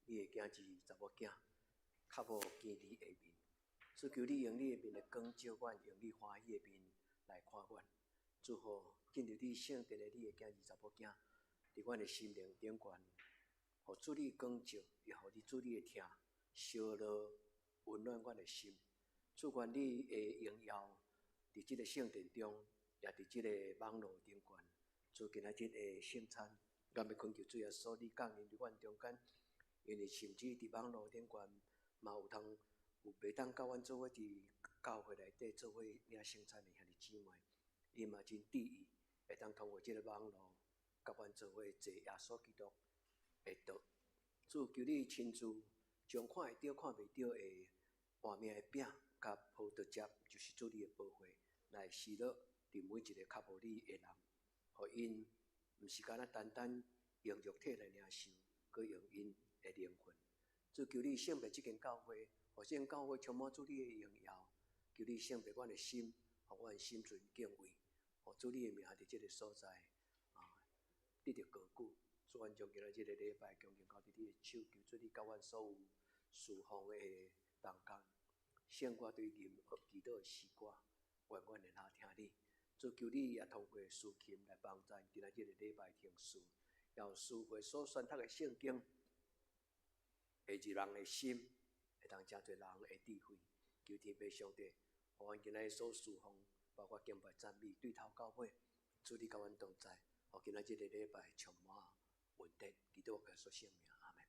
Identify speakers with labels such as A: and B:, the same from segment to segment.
A: 你的囝兒查某囝，較無見你的面。主求你用你的面來光照阮，用你歡喜的面來看阮。祝福進入你聖殿的你的囝兒查某囝，佇阮的心靈頂懸，予主你光照，也予你主你的疼，燒熱溫暖阮的心。主願你的榮耀佇這個聖殿中，也佇這個網路頂懸。主今仔日的聖餐，咱欲懇求主耶穌你降臨佇阮中間，因為甚至佇網路頂懸嘛有通有袂當佮阮做伙佇教會內底做伙領聖餐的兄弟姊妹，𪜶嘛真致意會當通過這個網路，佮阮做伙坐耶穌基督的桌。主求你親自將看會著看袂著的活命的餅佮葡萄汁，就是主你的寶血，來施落佇每一個較無你的人，予𪜶毋是干焦單單用肉體來領受，閣用𪜶的靈魂。主求你聖別這間教會，予這間教會充滿主你的榮耀。求你聖別阮的心，予阮心存敬畏，予主你的名佇這個所在啊得著高舉。主，阮將今仔這個禮拜恭敬交佇你的手，求主你佮阮所有事奉的同工，勝過對吟祈禱的詩歌，願阮會通聽你。主求你也通過司琴來幫助今仔這個禮拜程序，予司會所宣讀的聖經，會入人的心，會當誠濟人的智慧。求天父上帝，予阮今仔所事奉，包括敬拜讚美，對頭到尾，主你佮阮同在，予今仔這個禮拜充滿恩典，祈禱耶穌聖名，阿門。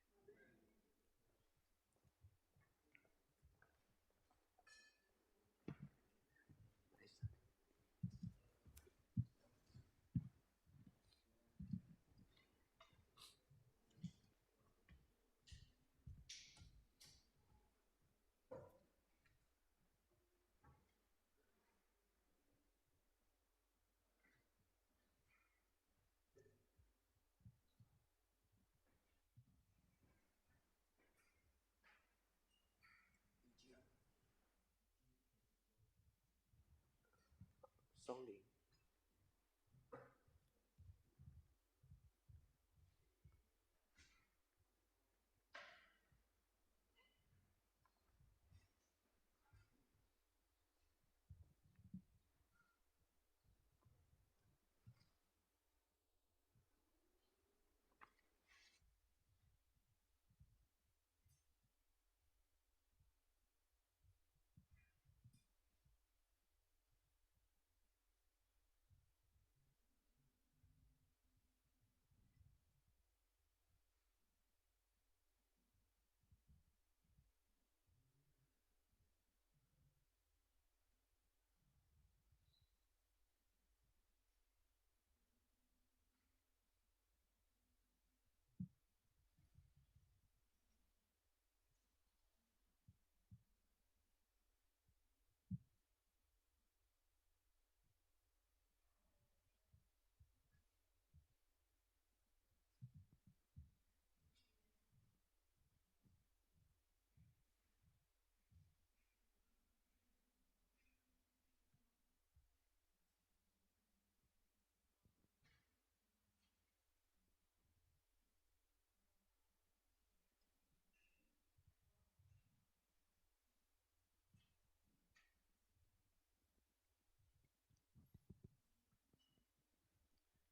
A: 松林。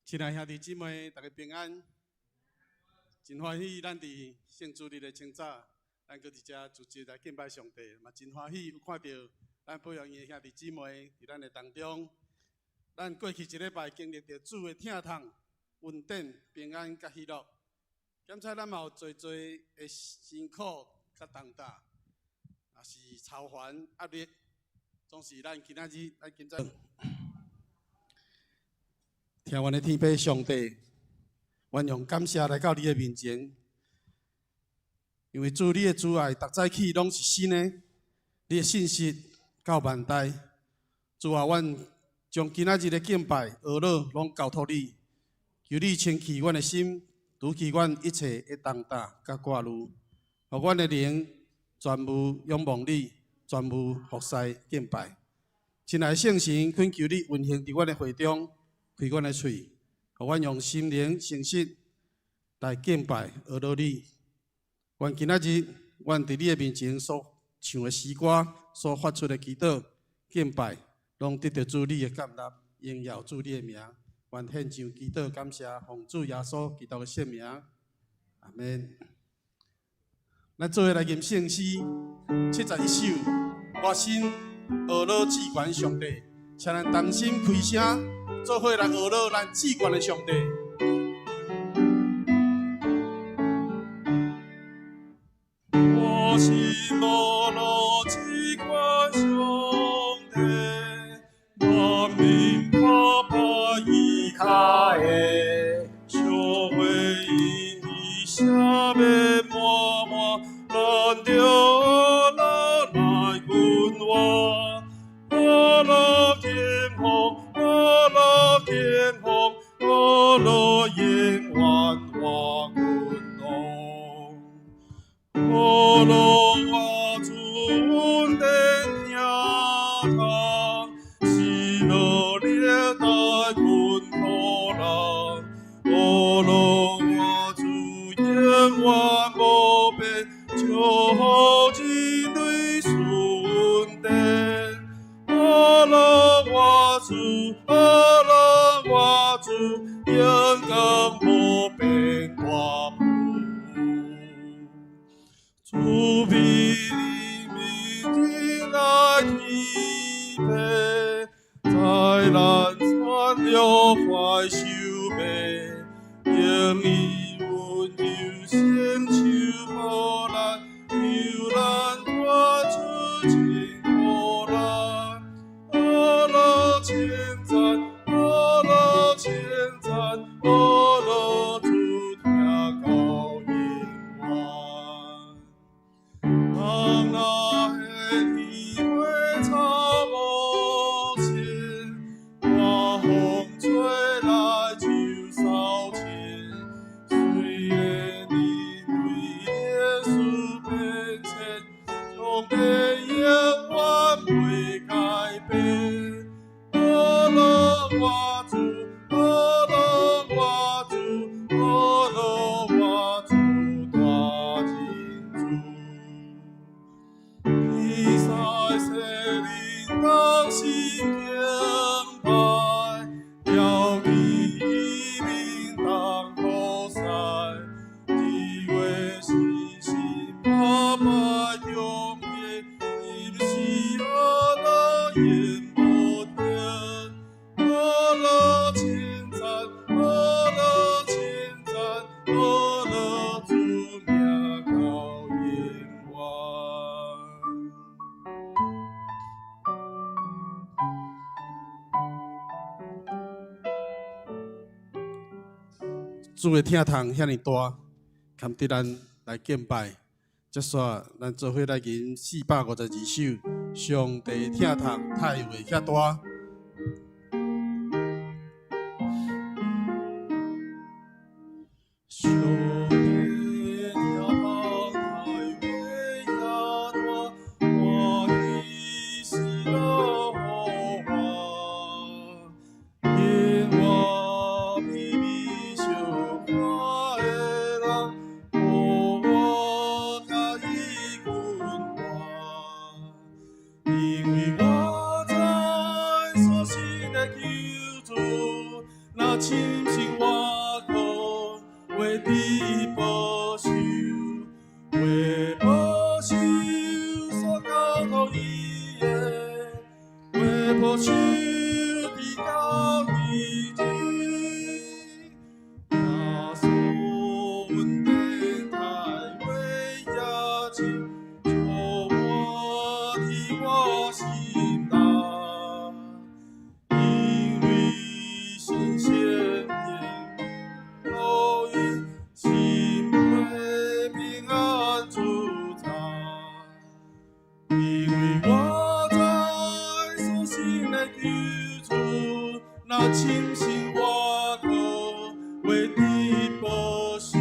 B: 親愛兄弟姊妹，大家平安。真歡喜，咱佇聖主日的清早，咱閣佇遮聚集來敬拜上帝，嘛真歡喜有看著咱保養院的兄弟姊妹佇咱的當中。咱過去一禮拜經歷著主的疼痛、恩典、平安佮喜樂，兼且咱嘛有濟濟的辛苦佮重擔，也是操煩壓力，總是咱今仔日咱今早。聽阮的天父上帝，阮用感謝來到你的面前，因為主你的慈愛，逐早起攏是新的，你的信實到萬代。主啊，阮將今仔日的敬拜、哀禱攏交託你，求你清去阮的心，除去阮一切的重擔佮掛慮，予阮的靈全部仰望你，全部服侍敬拜。親愛的聖神，懇求你運行佇阮的會中。開阮的喙，予阮用心靈誠實來敬拜、阿羅你。願今仔日，阮佇你的面前所唱的詩歌，所發出的祈禱、敬拜，攏得著主你的接納，榮耀主你的名。願獻上祈禱感謝，奉主耶穌基督的聖名，阿門。咱做伙來吟聖詩71首，我心呵咾至懸上帝，請咱同心開聲，做伙來呵咾咱至懸的上帝。我心呵咾至懸上帝，萬民拍敗伊跤的，小會因伊赦免滿滿，咱著呵咾來君王，呵咾天父，呵咾天父，呵咾永遠我君王。呵咾我主恩典疼痛，喜樂歷代困苦人。呵咾我主永遠無變，祝福人類賜恩典。呵咾我主，呵咾我主，永恆無變大父。主比你明來疲憊，災難傳了快收尾，用伊溫柔伸手抱咱，救咱脫出真苦難。呵咾稱讚，呵咾稱讚，呵咾主聽到永遠。人若彼天花草無情，大風吹來就掃清。雖然人類歷史變遷，上帝永遠袂改變。呵咾我主，呵咾我主，呵咾我主大真主。比賽聖靈同心敬拜，標記伊名當服侍，2月信心拍敗強敵，臨死呵咾永無停。呵咾稱讚，呵咾稱讚，呵咾主名到永遠。主的疼痛遐爾大，堪得咱來敬拜。接續咱做伙來吟452首，上帝疼痛太話遐大。上帝疼痛太話遐大，歡喜喜樂予我，見我卑微受看的人，予我佮伊君王。因為我知所信的救主，若深信我靠，話佇保守，話保守所交託伊的，話保守直到彼日。耶穌恩典太話也深，充滿佇我心內。因為新鮮的福音，心內平安自在。因為我知所信的救主，若深信我靠，話佇保守，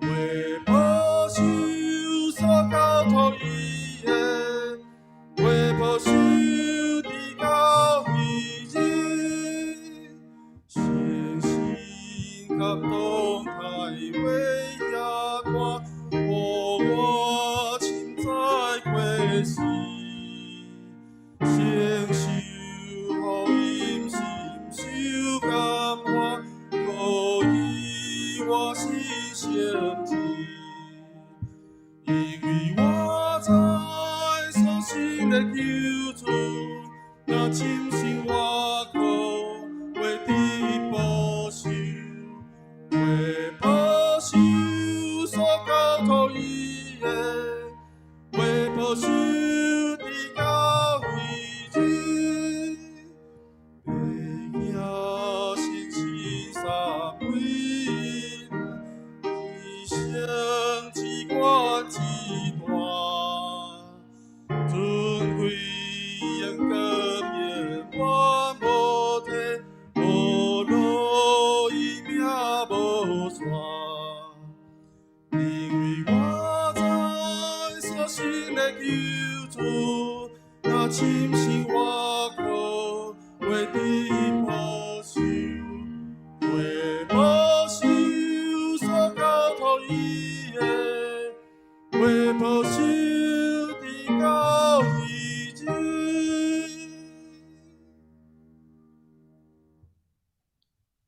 B: 話保守所交託伊的，話保守直到彼日。信心感動太話遐大，歡深信我靠，袂得保守，袂保守所交託伊的，袂保守直到彼日。白囝深深三位，一生至悬至大，尊貴榮光永遠無退，無落伊命無煞。因為我知所信的救主，若深信我靠，袂得保守，袂保守所交託伊的，袂保守直到彼日。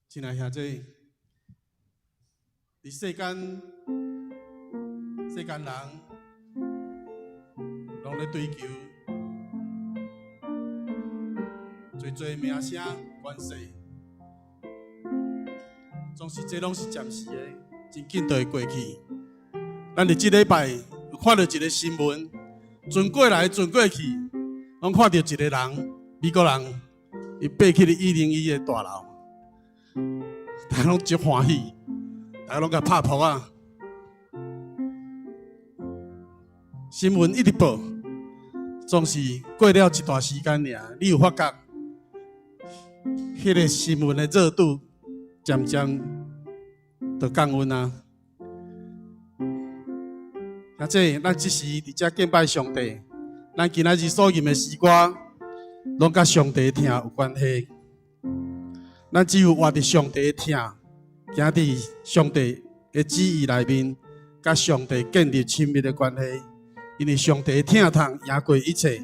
B: 親愛兄弟，佇世間，世間人攏咧追求濟濟名聲權勢，總是這攏是暫時的，真緊就會過去。咱佇這禮拜有看著一個新聞，轉過來轉過去，攏看著一個人，美國人，伊爬去101的大樓，大家攏足歡喜，大家攏共拍噗仔。新聞一直報，總是過了一段時間爾，你有發覺，彼個新聞的熱度漸漸就降溫啊。兄弟，咱這時佇遮敬拜上帝，咱今仔日所吟的詩歌，攏佮上帝疼有關係。咱只有活佇上帝的疼，行佇上帝的旨意內面，佮上帝建立親密的關係。因為上帝的疼痛贏過一切。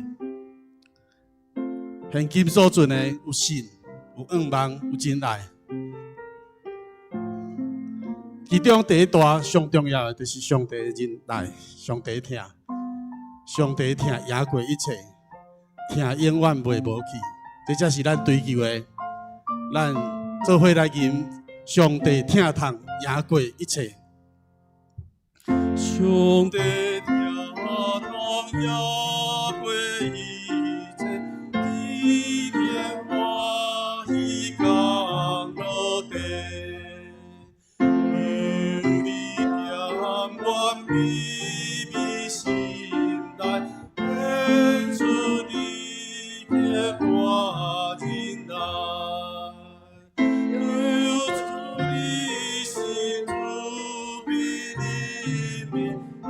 B: 現今所存的有信、有盼望、有真愛。其中第一大上重要的就是上帝的仁愛、上帝疼、上帝疼贏過一切，疼永遠袂無去。這才是咱追求的。咱做伙來吟上帝疼痛贏過一切。上帝疼痛贏過一切，天天歡喜降落地，求你憐阮卑微心內，顯出你極大忍耐，求主你施慈悲憐憫，你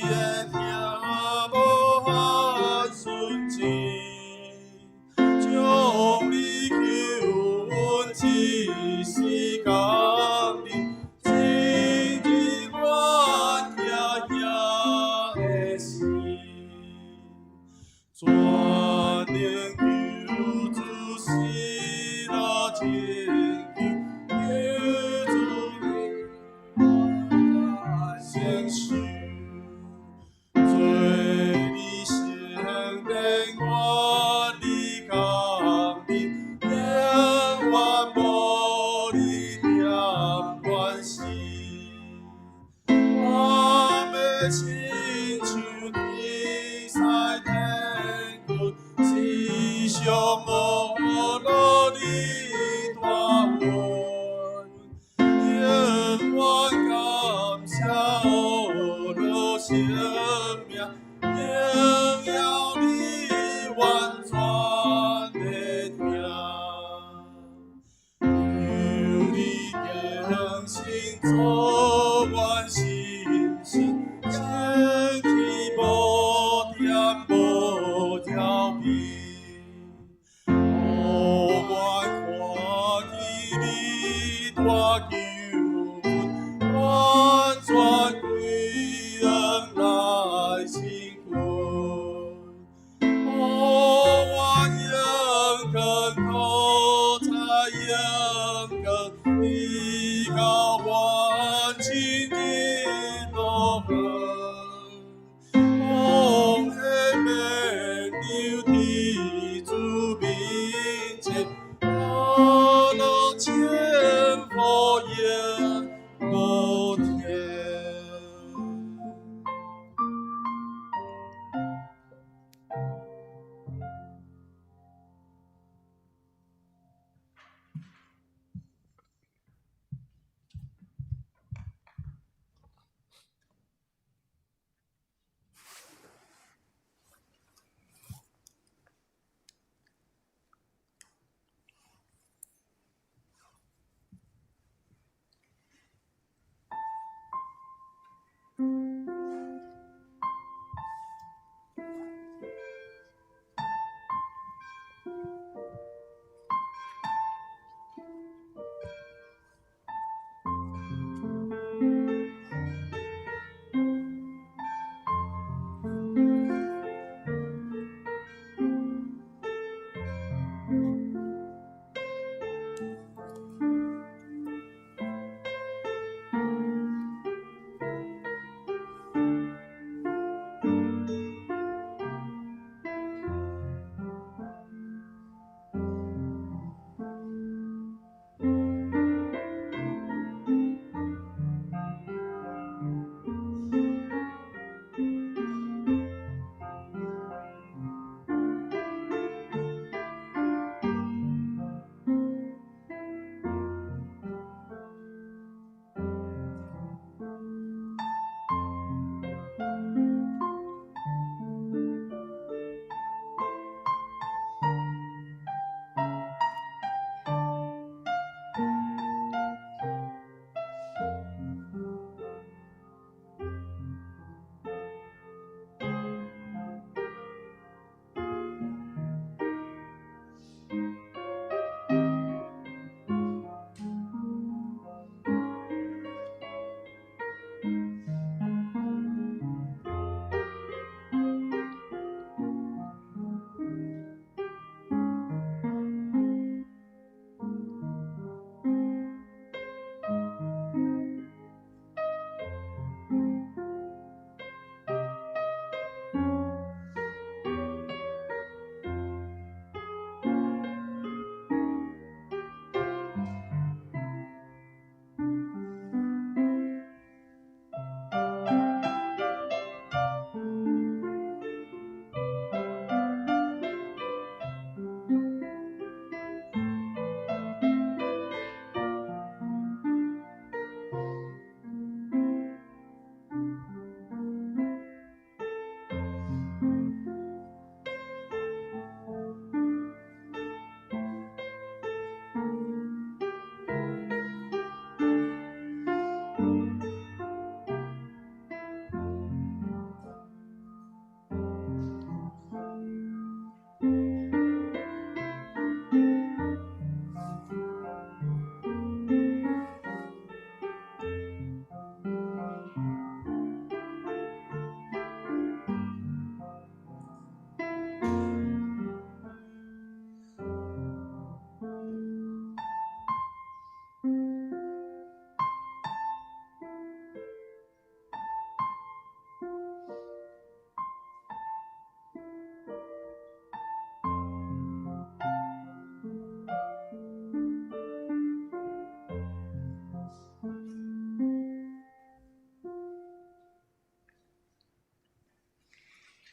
B: 的疼無限純真，將你救恩一時降臨，進入阮疼遐的心，全能救主喜樂拯救，求主你承受。做你聖殿，願你降臨，永遠無你恬關係。我欲親像天使天軍，時常阿羅你大恩，永遠感謝阿羅聖名，榮耀你完全的疼。求你更新做阮心神，清氣無恬無調皮，予阮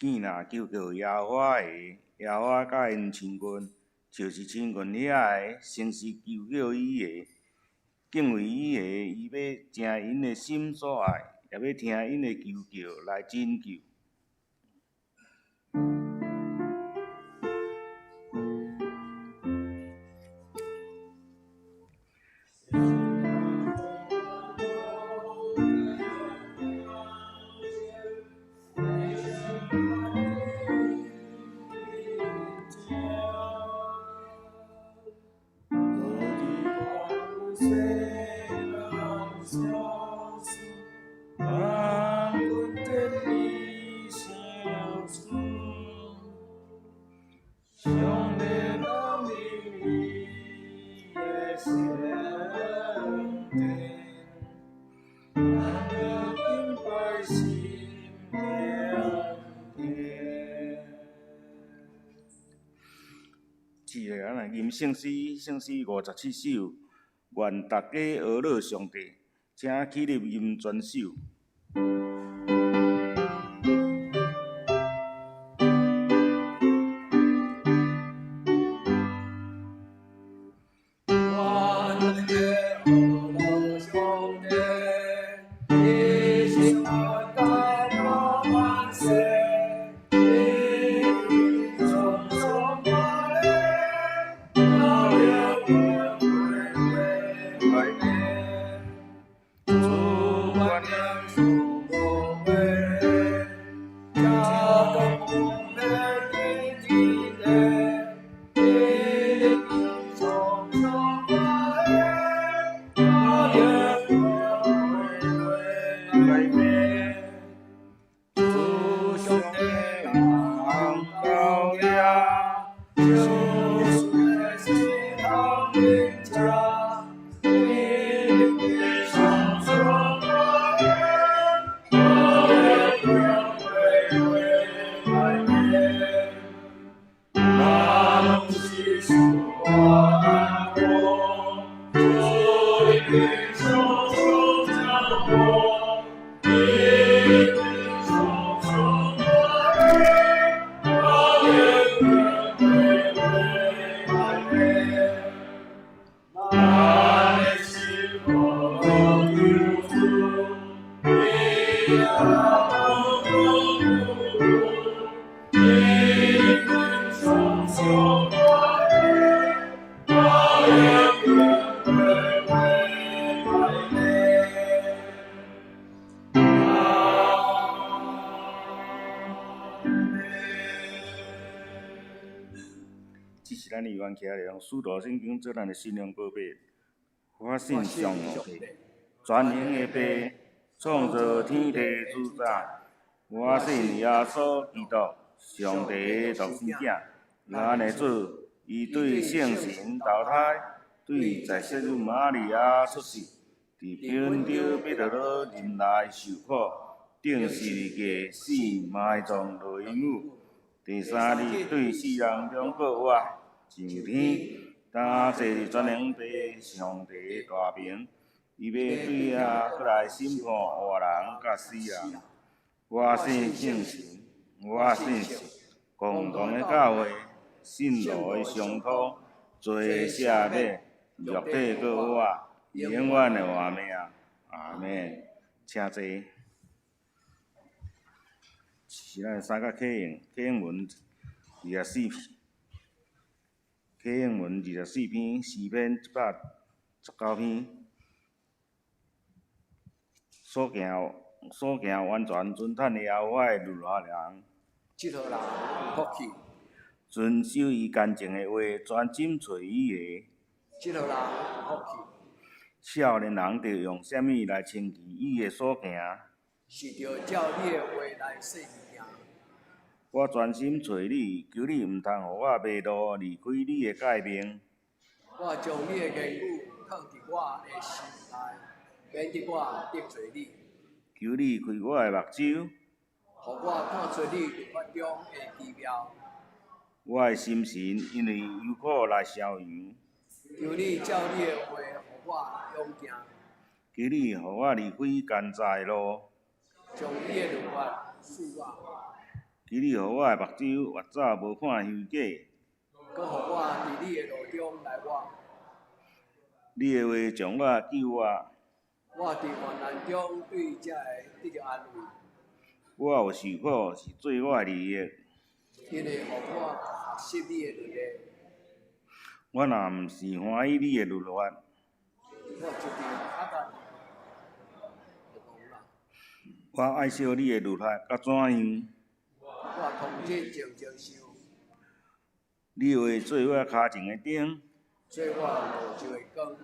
C: 見若求告耶和華的，耶和華佮𪜶親近，就是親近遐个誠實求告伊的，敬畏伊的，伊欲成𪜶的心所愛，也欲聽𪜶的求告來拯救。接下來吟聖詩，聖詩57首，願大家呵咾上帝，請起立吟全首。這是咱猶原徛咧，用使徒信經做咱的信仰告白。我信上帝，全能的父，創造天地主宰。我信耶穌基督，上帝的獨生子，咱的主。伊對聖神投胎，對在聖母瑪利亞出世，佇本丟彼拉多任內受苦，釘十字架死，埋葬落陰府。第三日對死人中復活，上天，擔坐佇全能父上帝大爿，伊欲對遐閣來審判活人佮死人。我信聖神，我信共同的教會，信徒的相通，罪赦免，肉體復活，永遠的活命。阿們。請坐。是咱三角啟用，啟用文24篇，啟用文24篇，詩篇119篇，所行所行完全遵趁耶和華的律法的人，
A: 這號人有福氣。
C: 遵守伊乾淨的話，專心揣伊的，
A: 這號人有福氣。
C: 少年人著用啥物來清潔伊的所行？
A: 是著照你的話來細物件。
C: 我專心揣你，求你毋通予我迷路，離開你的誡命。
A: 我將你的言語藏佇我的心內，免得我得罪你。
C: 求你開我的目睭，
A: 予我看出你律法中的奇妙。
C: 我的心神因為憂苦來消揚。
A: 求你照你的話予我勇行。
C: 求你予我離開奸詐的路。
A: 將你的律法賜我。
C: 求求你予我的目睭活早無看虛假。
A: 閣予我佇你的路中來活。
C: 你的話將我救活。
A: 我佇患難中對這个得著安慰。
C: 我有受苦，是做我的利益。
A: 因會予我學習你的律例。
C: 我若毋是歡喜你的律法，
A: 我就佇黑暗就亡啦。
C: 我愛惜你的律法，甲怎樣？
A: 我終日靜靜想。
C: 你的話做我跤前的燈，
A: 做我路上的光。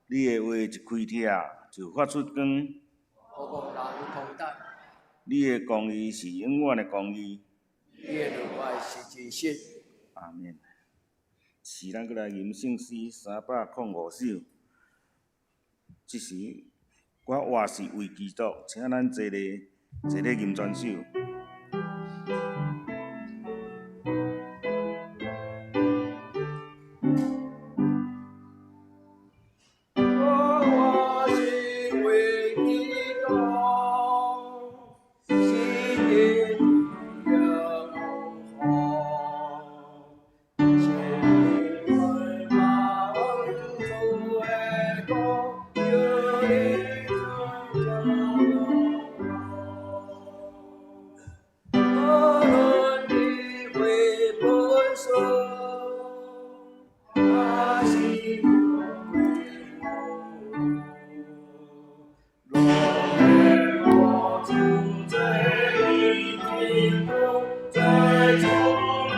C: 你的話一開拆，就發出光。
A: 予戇人通達。
C: 你的公義是永遠的公義。
A: 你的律法是真實。
C: 阿們。是咱閣來吟聖詩305首。這時我活是為基督，請咱齊咧齊咧吟全首。
A: 我活是為基督，死因永恆，生命望主的光，有你做無論你會本順，還是不歸攏會主做基督，做主榮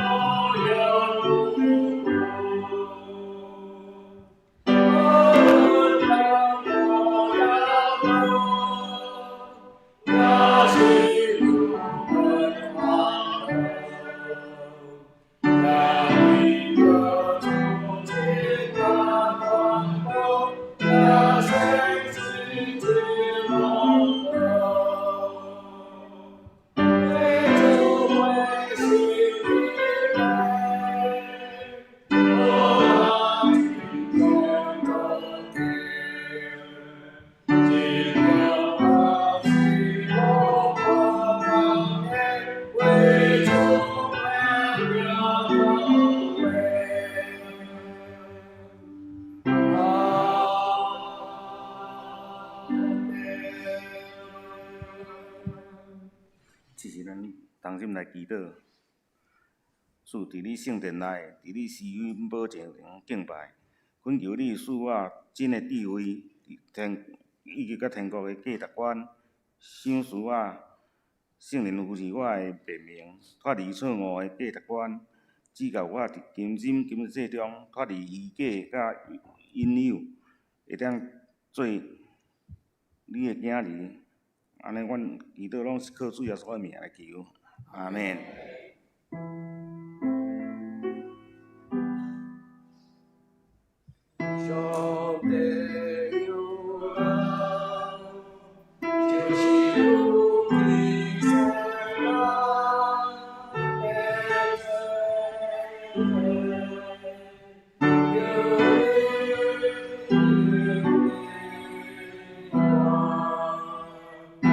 A: 耀。無論當無也無，也是永遠歡樂。也為了主這大光寶，也算是真榮耀。為主為心的美，我今做天，今日是我光的，為主為了為。阿們。
C: 這是咱同心來祈禱，主佇你聖殿內，佇你施恩寶座前敬拜，懇求你賜我真的智慧，天以及佮天國的價值觀，賞賜我聖靈扶持我的辨明，脫離錯誤的價值觀，指教我佇今生今世中脫離虛假佮引誘，會當做你的囝兒。按呢，阮祈禱攏是靠主耶穌的名來求，阿們。
A: 上帝有恩，就是有以色列的罪，有你的光。上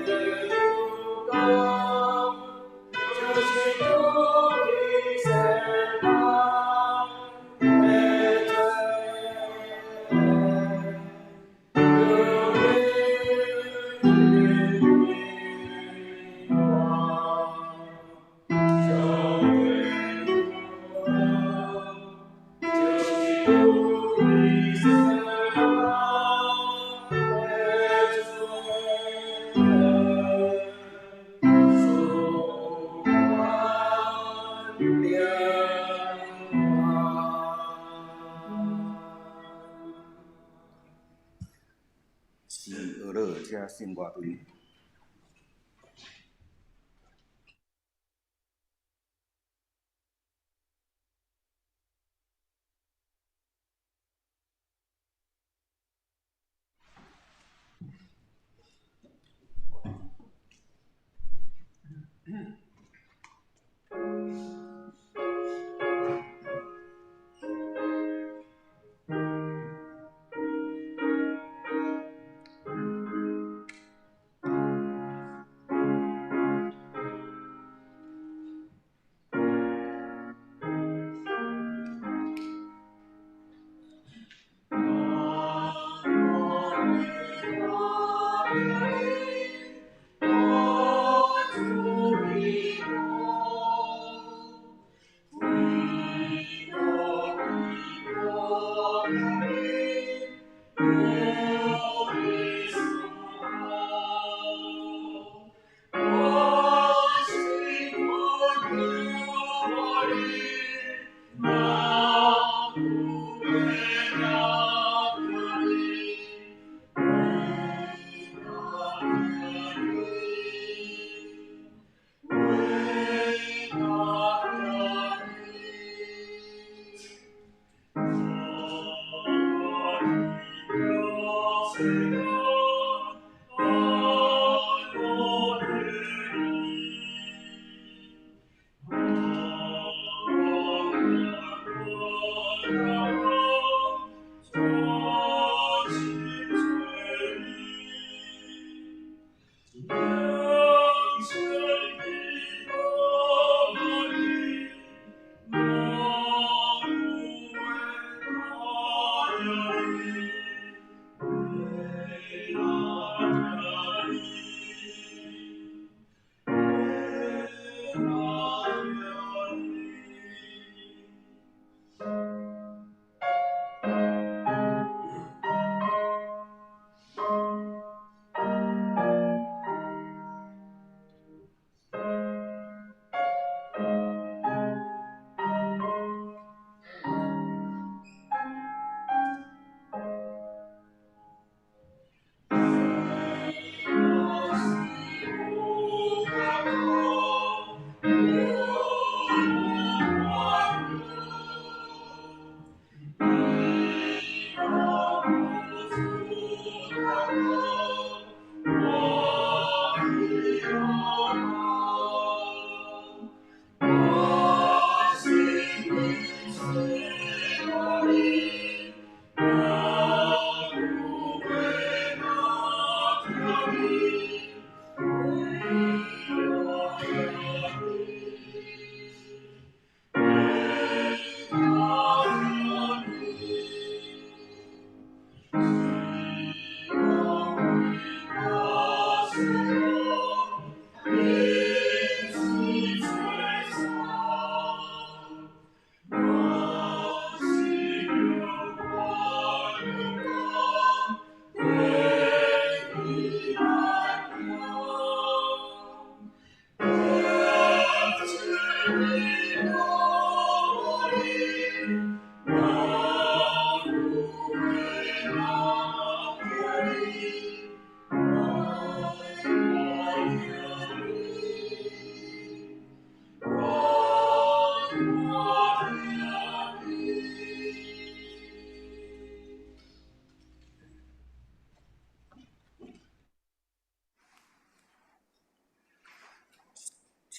A: 帝有光，就是有以色列的罪，有你的光。上帝有光，就是有以色列的罪，赐我平安。
C: 是俄勒遮圣歌隊。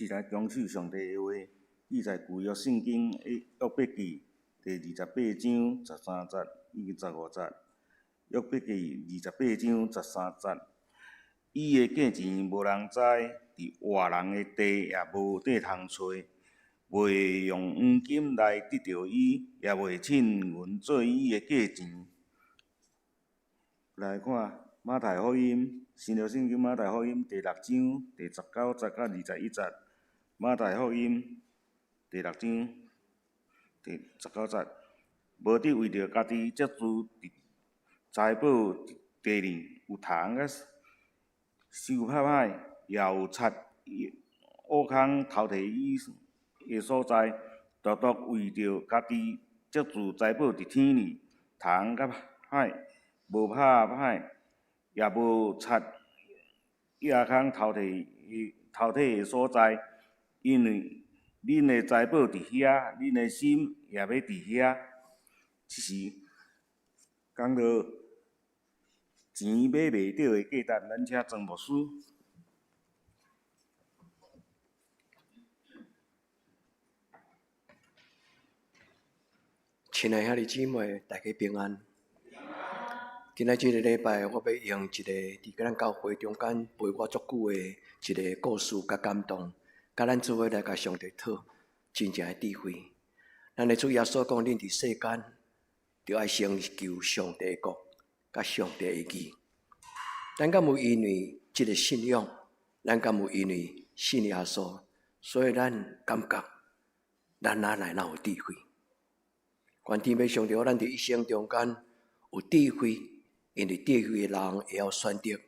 C: 試來恭守上帝的話，記載舊約聖經的約伯記第二十八章十三節以及十五節。約伯記二十八章十三節，伊的價錢無人知，佇活人的地也無地通揣，袂用黃金來得著伊，也袂稱銀做伊的價錢。來看馬太福音，新約聖經馬太福音第六章第十九節到二十一節。馬太福音第六章第十九節，無得為著家己積聚財寶佇地裡，有蟲佮鏽拍歹，也有賊挖空偷提伊的所在，獨獨為著家己積聚財寶佇天裡，蟲佮歹無拍歹，也無賊挖空偷提的所在，因為恁的財寶佇遐，恁的心也欲佇遐。這是講到錢買袂著的價值，咱請莊牧師。
A: 親愛兄弟姊妹，大家平安。今仔這个禮拜，我欲用一个佇咱教會中間陪我足久的一个故事佮感動，佮咱做伙來共上帝討真正的智慧。咱的主耶穌講，恁佇世間，著愛先求上帝的國佮上帝的義。咱敢有因為這个信仰，咱敢有因為信耶穌，所以咱感覺咱哪來哪有智慧？願天父上帝，予咱佇一生中間有智慧，因為智慧的人會曉選擇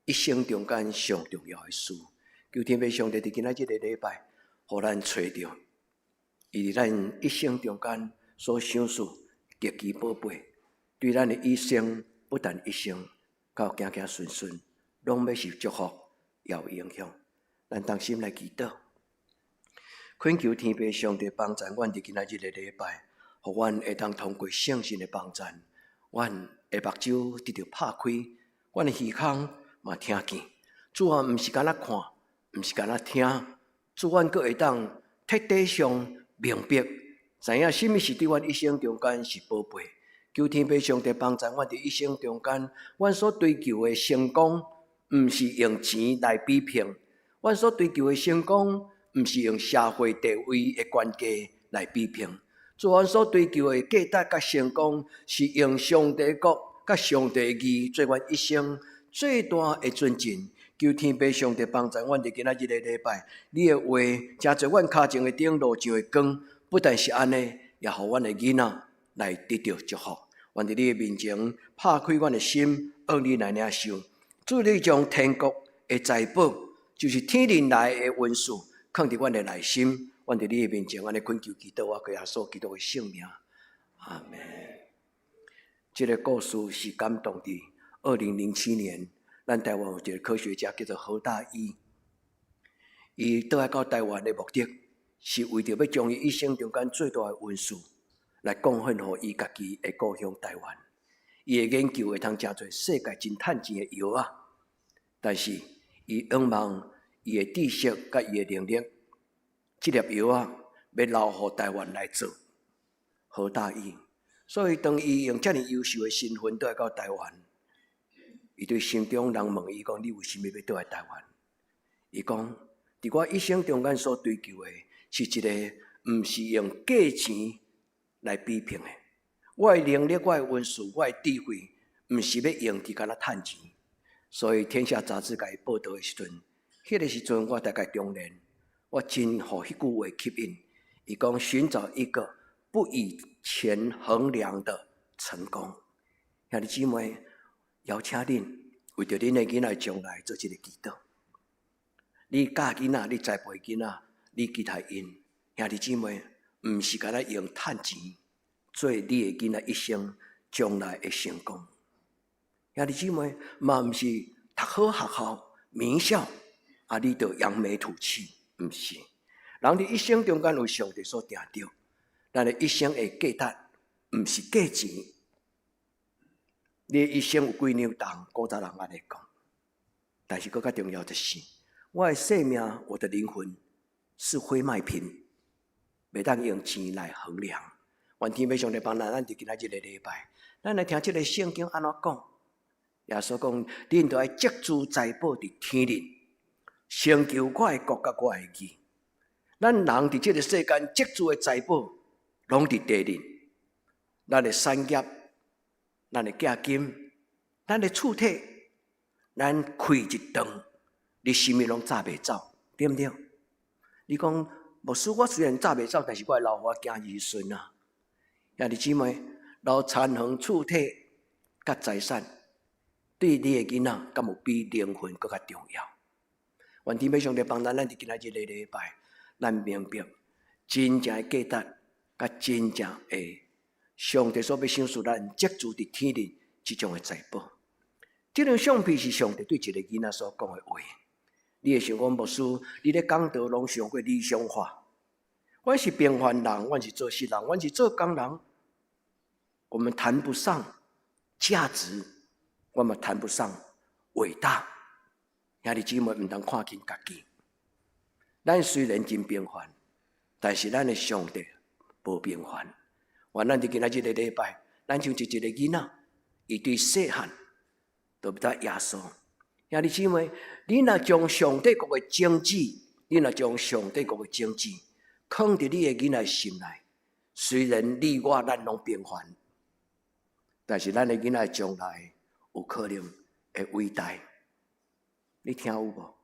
A: 一生中間上重要的事。求天父上帝佇今仔這个禮拜，予咱揣著，伊佇咱一生中間所賞賜極其寶貝，對咱的一生，不但一生，到行行順順，攏欲是祝福，也有影響。咱同心來祈禱，懇求天父上帝幫助阮佇今仔這个禮拜，予阮會當通過聖神的幫助，阮的目睭得著拍開，阮的耳孔嘛聽見。主啊，毋是干焦看，毋是干焦聽，主阮閣會當徹底上明白，知影啥物是對阮一生中間是寶貝。求天父上帝幫助阮佇一生中間，阮所追求的成功，毋是用錢來比拼；阮所追求的成功，毋是用社會地位的懸低來比拼。主，阮所追求的價值佮成功，是用上帝國佮上帝義做阮一生最大的尊敬。求天父上帝幫助阮佇今仔日個禮拜，你的話成做阮跤前的燈，路上的光。不但是按呢，也予阮的囡仔來得著祝福。願佇你的面前拍開阮的心，讓你來領受。主，你將天國的財寶，就是天靈來的恩賜，囥佇阮的內心。阮佇你的面前，按呢懇求祈禱，我靠耶穌基督的聖名，阿們。這个故事是感動佇2007年，咱台灣有一个科學家叫做何大一，伊倒來到台灣的目的，是為著欲將伊一生中間最大的恩賜來貢獻予伊家己的故鄉台灣。伊的研究會通成做世界真趁錢的藥仔，但是伊仰望伊的知識佮伊的能力。這粒藥仔欲留予台灣來做何大一，所以當伊用遮爾優秀的身份倒來到台灣，伊對心中人問伊講：你為啥物欲倒來台灣？伊講：佇我一生中間所追求的，是一个毋是用價錢來比拼的。我的能力、我的恩賜、我的智慧，毋是欲用佇干焦趁錢。所以《天下雜誌》共伊報導的時陣，彼个時陣我大概中年。我真予彼句話吸引，伊講尋找一個不以錢衡量的成功。兄弟姊妹，邀請恁為著恁的囡仔將來做這个祈禱。你教囡仔，你栽培囡仔，你期待𪜶兄弟姊妹，毋是干焦用趁錢做你的囡仔一生將來的成功。兄弟姊妹，嘛毋是讀好學校名校，啊，你就揚眉吐氣。毋是，人佇一生中間為上帝所定著，咱的一生的價值，毋是價錢。你的一生有幾兩重？古早人按呢講，但是閣較重要就是，我的生命，我的靈魂，是非賣品，袂當用錢來衡量。願天父上帝幫咱，咱佇今仔日个禮拜，咱來聽這个聖經按怎講。耶穌講：恁著愛積聚財寶佇天頂，成就我的國佮我的義。咱人佇這个世間積聚的財寶，攏佇地頂。咱的產業、咱的寄金、咱的厝體，咱開一頓，你啥物攏紮袂走，對毋對？你講牧師，我雖然紮袂走，但是我會留予我囝兒孫啊。兄弟姊妹，留田園厝體佮財產，對你的囡仔，敢有比靈魂閣較重要？願天父上帝幫咱，咱佇今仔日个禮拜，咱明白真正的價值，佮真正的上帝所欲賞賜咱積聚佇天頂這種的財寶。這張相片是上帝對一個囡仔所講的話。你會想講牧師，你咧講道攏傷過理想化。阮是平凡人，阮是做事人，阮是做工人，我們談不上價值，我們談不上偉大。兄弟姊妹，毋通看輕家己。咱雖然真平凡，但是咱的上帝無平凡。願咱佇今仔這個禮拜，咱像一一個囡仔，伊對細漢就欲得耶穌。兄弟姊妹，你若將上帝國的種子，你若將上帝國的種子，囥佇你的囡仔心內，雖然你我咱攏平凡，但是咱的囡仔將來有可能會偉大。你聽有無？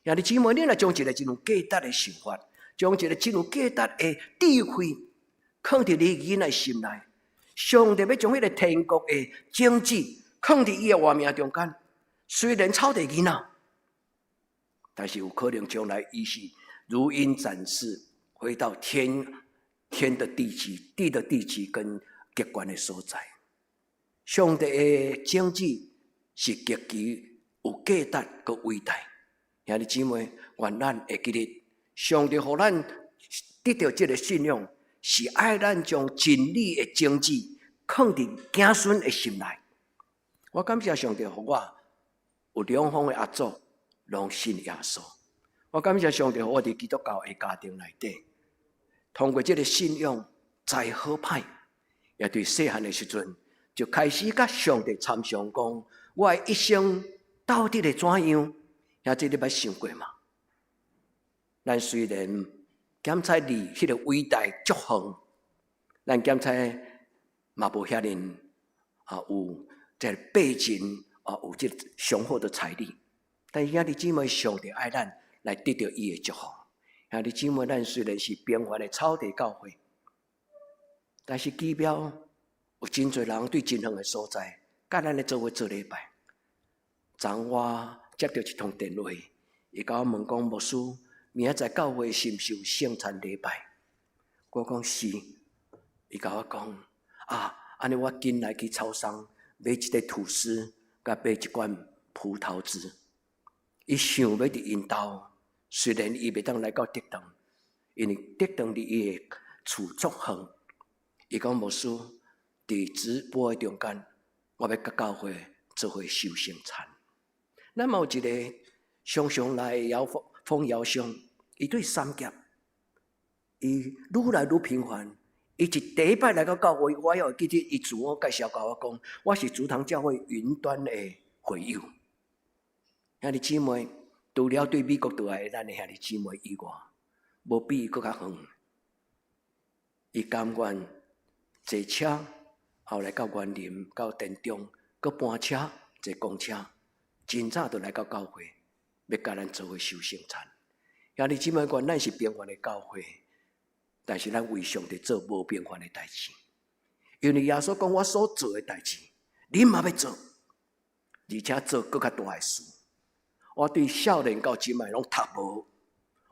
A: 兄弟姊妹，你若將一個真有價值的想法，將一個真有價值的智慧，囥佇你囡仔心內，上帝欲將彼个天國的種子囥佇伊的活命中間。雖然草地囡仔，但是有可能將來伊是如鷹展翅，回到天天的地極、地的地極跟極懸的所在。上帝的種子是極其有價值閣偉大。兄弟姊妹，願咱會記得，上帝予咱得著這个信仰，是愛咱將真理的種子囥佇子孫的心內。我感謝上帝，予我有兩方的阿祖攏信耶穌。我感謝上帝，予我佇基督教的家庭內底，通過這个信仰，知好歹，也對細漢的時陣就開始佮上帝參詳講，我的一生到底會怎樣？兄弟，你捌想過嗎？咱雖然檢測離彼个偉大足遠，咱檢測嘛無遐爾啊有這個背景啊，有這個雄厚的財力，但是兄弟姊妹，上帝愛咱來得著伊的祝福。兄弟姊妹，咱雖然是平凡的草地教會，但是奇妙有真濟人對真遠的所在，佮咱咧做伙做禮拜。昨我接著一通電話，伊共我問講牧師，明仔載教會是毋是有聖餐禮拜？我講是。伊共我講啊，按呢我緊來去超商買一塊吐司，佮買一罐葡萄汁。伊想欲佇𪜶兜，雖然伊袂當來到竹塘，因為竹塘離伊的厝足遠。伊講牧師，佇直播的中間，我欲佮教會做伙守聖餐。咱嘛有一个常常來搖風風搖商，伊對三峽，伊愈來愈頻繁。伊一第一擺來到教會，我猶會記得伊自我介紹共我講，我是竹塘教會雲端的會友。兄弟姊妹，除了對美國倒來的咱的兄弟姊妹以外，無比伊閣較遠。伊甘願坐車，後來到員林、到田中，閣搬車坐公車，真早就來到教會，欲佮咱做伙守聖餐。兄弟姊妹，願咱是平凡的教會，但是咱為上帝做無平凡的代誌。因為耶穌講，我所做的代誌，恁嘛欲做，而且做閣較大的事。我對少年到這擺攏讀無，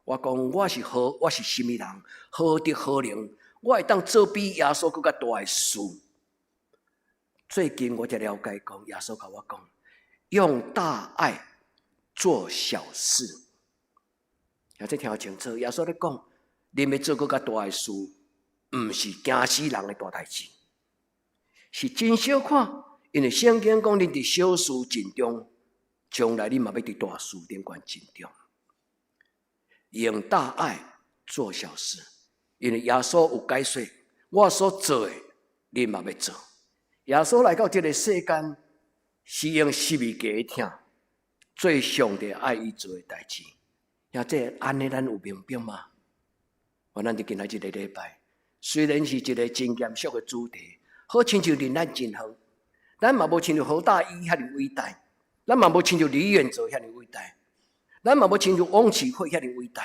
A: 我講我是何，我是啥物人，何德何能，我會當做比耶穌閣較大的事。最近我才了解講，耶穌共我講，用大愛做小事。啊，這聽清楚，耶穌咧講，恁欲做閣較大的事，毋是驚死人的大代誌，是真小看。因為聖經講，恁佇小事盡忠，將來恁嘛欲佇大事頂懸盡忠。用大愛做小事，因為耶穌有解說，我所做的，恁嘛欲做。耶穌來到這个世間，是用十字架的疼，做上帝愛伊做的代誌。兄弟按呢，咱有明白嗎？我咱佇今仔這个禮拜，雖然是一个真嚴肅的主題，好親像離咱真遠，咱嘛無親像何大一遐爾偉大，咱嘛無親像李遠哲遐爾偉大，咱嘛無親像翁啟惠遐爾偉大。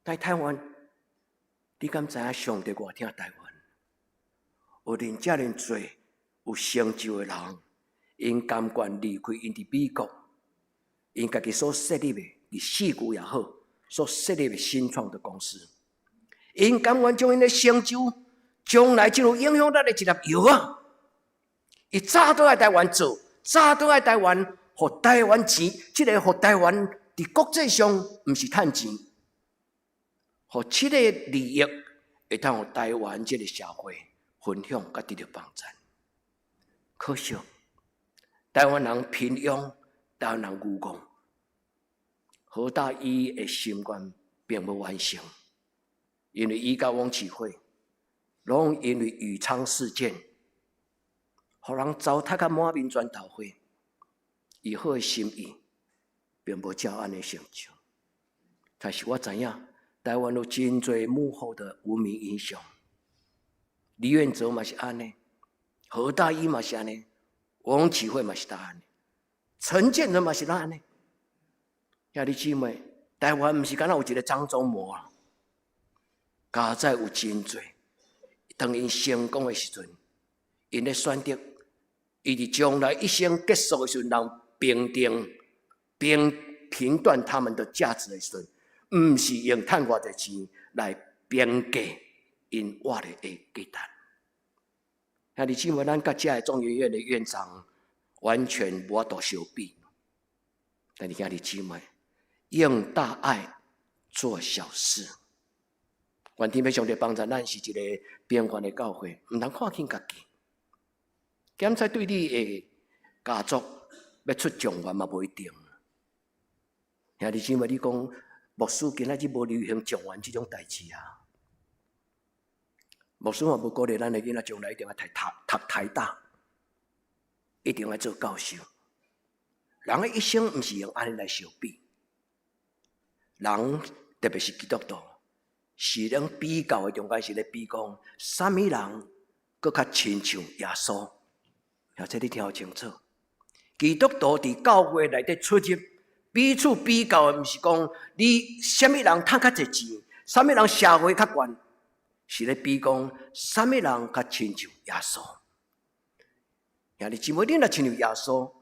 A: 在台灣，你敢知影上帝偌疼台灣？有恁遮爾濟有成就的人，𪜶甘願離開𪜶佇美國，𪜶家己所設立的，佇矽谷也好，所設立的新創的公司，𪜶甘願將𪜶的成就，將來就有影響力的一粒藥仔，伊早都來台灣做，早都來台灣，予台灣錢，這个予台灣佇國際上毋是趁錢，予這个利益會當予台灣這个社會分享佮得著幫助。可惜，台灣人貧庸，台灣人愚戇，何大一的心願並無完成，因為伊佮翁啟惠，攏因為宇昌事件，予人糟蹋甲滿面磚頭花，伊好的心意並無照按呢成就。但是我知影，台灣有真濟幕後的無名英雄，李遠哲嘛是按呢，何大一嘛是按呢，翁啟惠嘛是按呢，陳建仁嘛是按呢。兄弟姊妹，台灣毋是干焦有一个張忠謀啊，佳哉有真濟。當𪜶成功的時陣，𪜶咧選擇，伊佇將來一生結束的時陣，人評定、評評斷他們的價值的時陣，毋是用趁偌濟錢來評價𪜶活的價值。兄弟姊妹，咱佮遮的中研院的院長完全無法度相比。但是兄弟姊妹，用大愛做小事。願天父上帝幫助咱是一个平凡的教會，毋通看輕家己。檢查對你的家族欲出狀元嘛，無一定。兄弟姊妹，你講牧師今仔日無流行狀元這種代誌啊？牧師嘛無鼓勵咱的囡仔將來一定愛讀台大，一定愛做教授。人的一生毋是用按呢來相比，人特別是基督徒，是咱比較的中間是咧比講，啥物人閣較親像耶穌？而且你聽好清楚，基督徒佇教會內底出入，彼此比較的，毋是講你啥物人趁較濟錢，啥物人社會較懸，是咧比講啥物人較親像耶穌。兄弟姊妹，你若親像耶穌，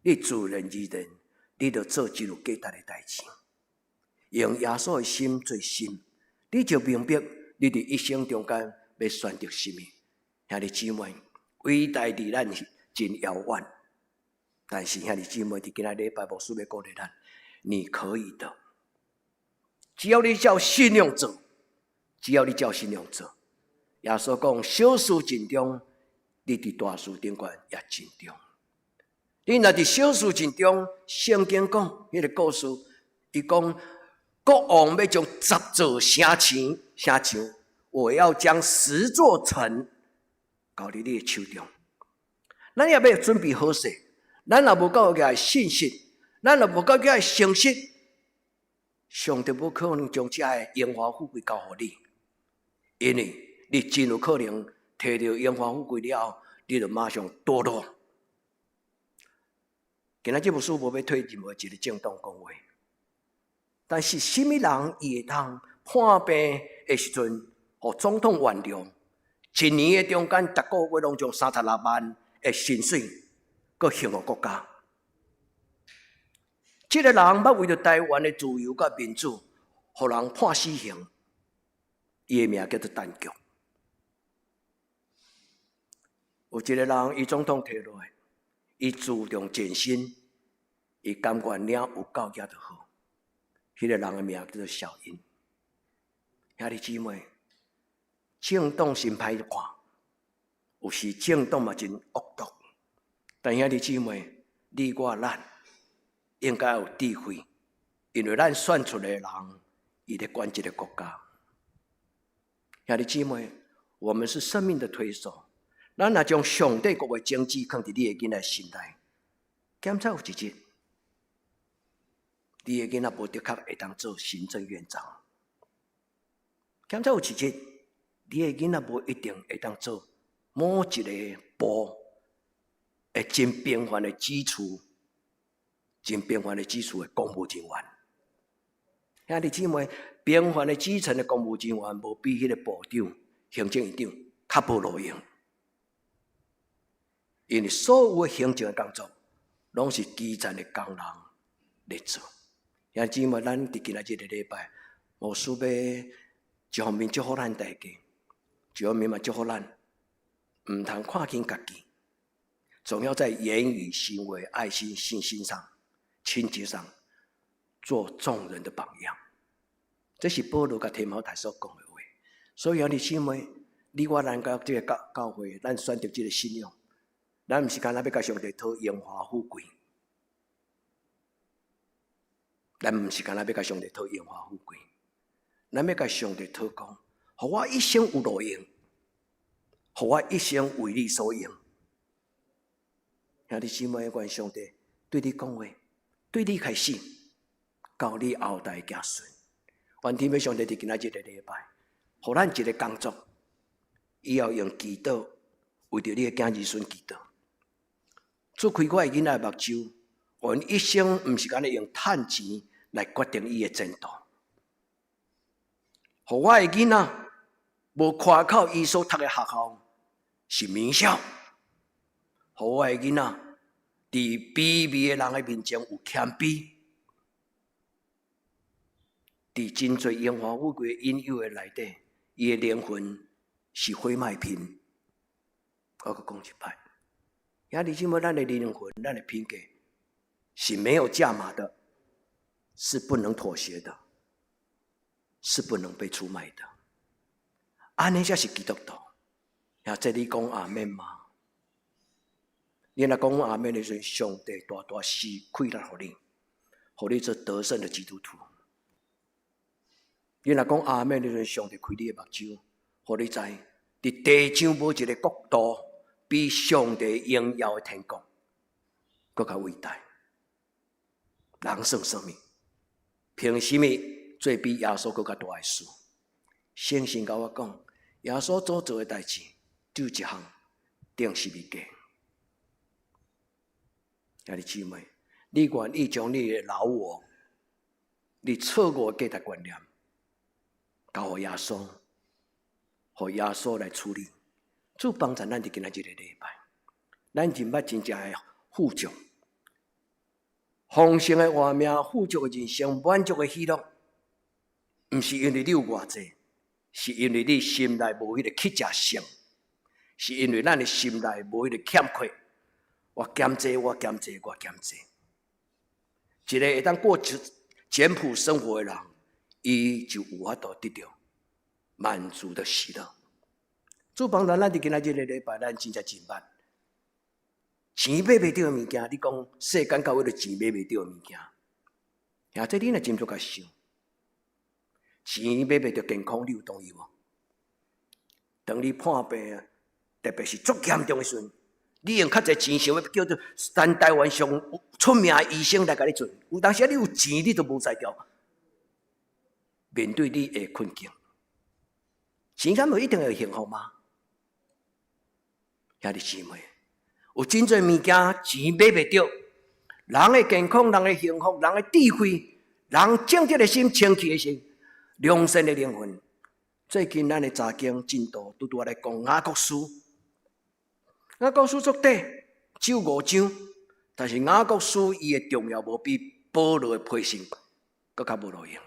A: 你自然而然，你就做真有價值的代誌。用耶穌的心做心，你就明白你佇一生中間欲選擇啥物。兄弟姊妹，偉大離咱真遙遠，但是兄弟姊妹，佇今仔禮拜牧師欲鼓勵咱，你可以的。只要你照信仰做，只要你照信仰做，耶穌講小事盡忠，你佇大事頂懸也盡忠。你若佇小事盡忠，聖經講彼个故事，伊講國王欲將十座城市城牆，我要將十座城交佇你的手中。咱也欲準備好勢，咱若無夠額信實，咱若無夠額誠實，上帝無可能將這个榮華富貴交予你，因為你真有可能摕著榮華富貴了後，你就馬上墮落。今仔這牧師無欲替任何一个政黨講話，但是啥物人伊會當破病的時陣，予總統原諒，一年的中間，逐個月攏將36萬的薪水，閣獻予國家。這个人捌為著台灣的自由佮民主，予人判死刑，伊的名叫做陳菊。有一个人，伊總統提落來，伊自動減薪，伊甘願領有夠額就好。彼个人的名叫做小英。兄弟姊妹，政黨真歹看，有時政黨嘛真惡毒。但兄弟姊妹，你我咱應該有智慧，因為咱選出來的人伊咧管這个國家。兄弟姊妹，我們是生命的推手。咱若將上帝國的種子囥佇你的囡仔心內，檢查有一日，你的囡仔無的確會當做行政院長。檢查有一日，你的囡仔無一定會當做某一个部的真平凡的基礎，真平凡的基礎的公務人員。兄弟姊妹，平凡的基層的公務人員，無比彼个部長、行政院長較無路用。因為所有的行政的工作，攏是基層的工人咧做。兄弟姊妹，咱佇今仔這个禮拜，牧師欲一方面祝福咱大家，一方面嘛祝福咱，毋通看輕家己，總要在言語、行為、愛心、信心上、清潔上，做眾人的榜樣。這是保羅佮提摩太所講的話。所以兄弟姊妹，你我咱到這个教會，咱選擇這个信仰，咱毋是干焦欲共上帝討榮華富貴，咱毋是干焦欲共上帝討榮華富貴，咱欲共上帝討講，予我一生有路用，予我一生為你所用。兄弟姊妹，願上帝對你講話，對你開始，到你後代子孫。願天父上帝佇今仔這个禮拜，予咱一个工作，以後用祈禱為著你的囝兒孫祈禱。主開我的囡仔目睭，阮一生毋是干焦用趁錢來決定伊的前途。予我的囡仔無誇口伊所讀的學校是名校，予我的囡仔佇卑微的人的面前有謙卑，佇真濟榮華富貴引誘的內底，伊的靈魂是非賣品。我閣講一擺，兄弟姊妹，咱的靈魂、咱的品格是沒有價碼的，是不能妥協的，是不能被出賣的。按呢才是基督徒。啊，這你講阿們嗎？你若講阿們的時陣，上帝大大賜氣力予你，予你做得勝的基督徒。你若講阿們的時陣，上帝開你的目睭，予你知，佇地上無一个國度比上帝榮耀的天國閣較偉大。人算啥物？憑啥物做比耶穌閣較大的事？聖經共我講，耶穌所做的代誌只有一項，釘十字架。兄弟姊妹，你願意將你的老我、你錯誤的價值觀念，交予耶穌，予耶穌來處理。主幫助咱佇今仔這个禮拜，咱認捌真正的富足、豐盛的活命、富足的人生、滿足的喜樂，毋是因為你有偌濟，是因為你心內無彼个乞食性，是因為咱的心內無彼个欠缺。我減這，我減這，我減這。一个會當過簡樸生活的人，伊就有法度得著滿足的喜樂。主幫助咱佇今仔這个禮拜，咱真正真捌錢買袂著的物件。你講世間教會的錢買袂著的物件，啊，這你若真足共想，錢買袂著健康，你有同意無？當你破病，特別是足嚴重的時陣，你用較濟錢想欲叫做全台灣上出名的醫生來共你做，有當時你有錢，你都無才調面對你的困境。錢敢無一定會幸福嗎？兄弟姊妹，有真濟物件錢買袂著，人的健康、人的幸福、人的智慧、人正直的心、清氣的心、良善的靈魂。最近咱的查經進度拄拄仔來講雅各書，雅各書足短，只有五章，但是雅各書伊的重要無比保羅的批信閣較無路用，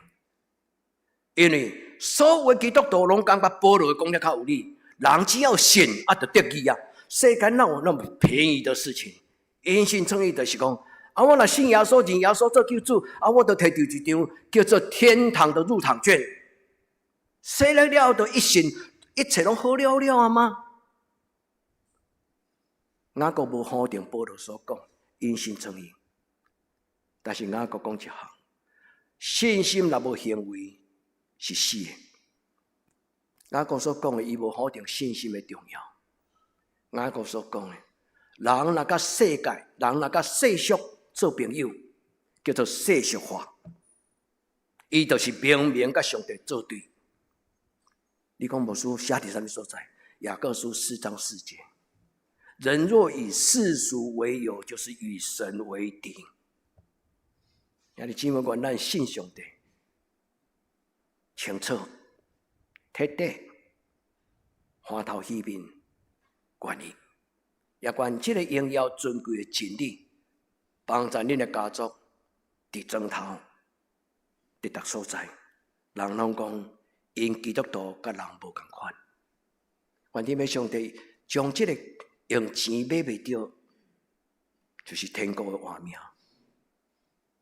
A: 因為所有基督徒攏感覺保羅講得較有理，人只要信啊，就得義啊。世間哪有那麼便宜的事情？因信稱義就是講，啊，我若信耶穌，認耶穌做救主，啊，我就提著一張叫做天堂的入場券。死了了後，就一信，一切攏好了了啊嗎？雅各無否定保羅所講，因信稱義，但是雅各講一項，信心若無行為，是死的。雅各所講的，伊無否定信心的重要。雅各所講的，人若佮世界，人若佮世俗做朋友，叫做世俗化，伊就是明明佮上帝作對。你講牧師寫佇啥物所在？雅各書4章4節：人若以世俗為友，就是與神為敵。兄弟姊妹，願咱信上帝，清楚、徹底、歡頭喜面，願意，也願這個榮耀尊貴的真理，幫助恁的家族佇莊頭、佇逐所在，人攏講𪜶基督徒佮人無仝款。願天父上帝將這個用錢買袂著，就是天國的活命、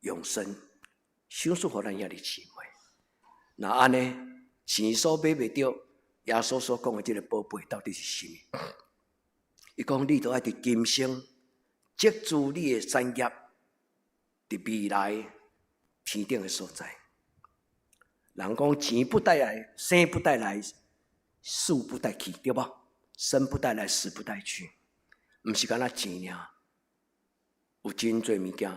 A: 永生，賞賜予咱兄弟姊妹。若按呢，錢所買袂著，耶穌所講的這個寶貝到底是啥物？伊講你著愛佇今生積聚你的產業，佇未來天頂的所在。人講錢不帶來，生不帶來，死不帶去，對無？生不帶來，死不帶去，毋是干焦錢爾，有真濟物件，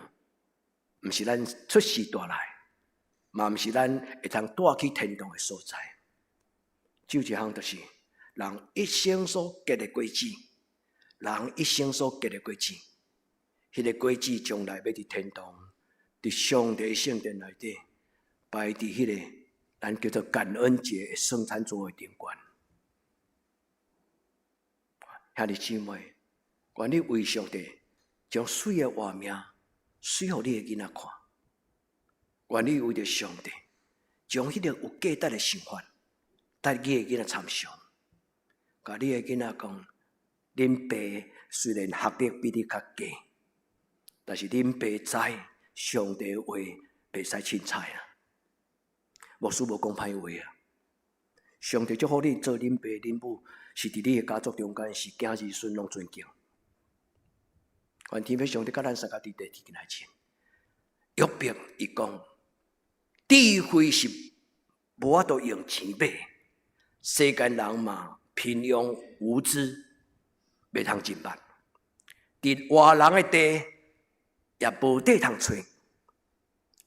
A: 毋是咱出世帶來，嘛毋是咱會通帶去天堂的所在。只有一項，就是人一生所結的果子，人一生所結的果子，彼個果子將來欲佇天堂，佇上帝聖殿內底，擺佇彼個咱叫做感恩節的聖餐桌的頂懸。兄弟姊妹，願你為上帝將媠的活命，媠予你的囡仔看。願你為著上帝，將彼個有價值的想法，帶你的囡仔參詳。共你的囡仔講，恁爸雖然學歷比你較低，但是恁爸知上帝話袂使凊彩啊。牧師無講歹話啊。上帝祝福你做恁爸恁母，是佇你的家族中間是囝兒孫攏尊敬。願天父上帝佮咱相佮佇地天來前，約伯伊講，智慧是無法度用錢買，世間人嘛貧庸無知，袂通進步。佇活人的地也無地通揣。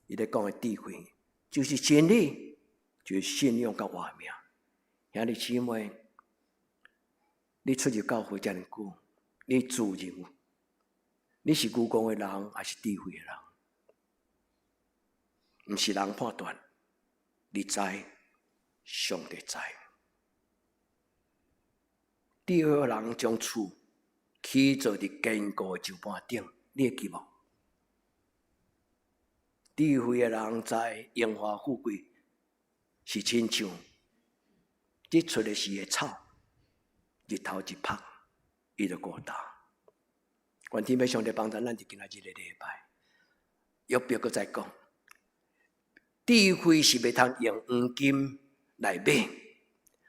A: 伊咧講的智慧，就是真理，就是信仰佮活命。兄弟姊妹，你出入教會遮爾久，你自認你是愚戇的人，還是智慧的人？毋是人判斷，你知，上帝知。智慧的人將厝起造佇堅固的石板頂，你會記無？智慧的人知榮華富貴是親像日出的時的草，日頭一曝，伊就枯焦。願天父上帝幫助咱佇今仔日的禮拜，約伯閣再講，智慧是袂通用黃金來買，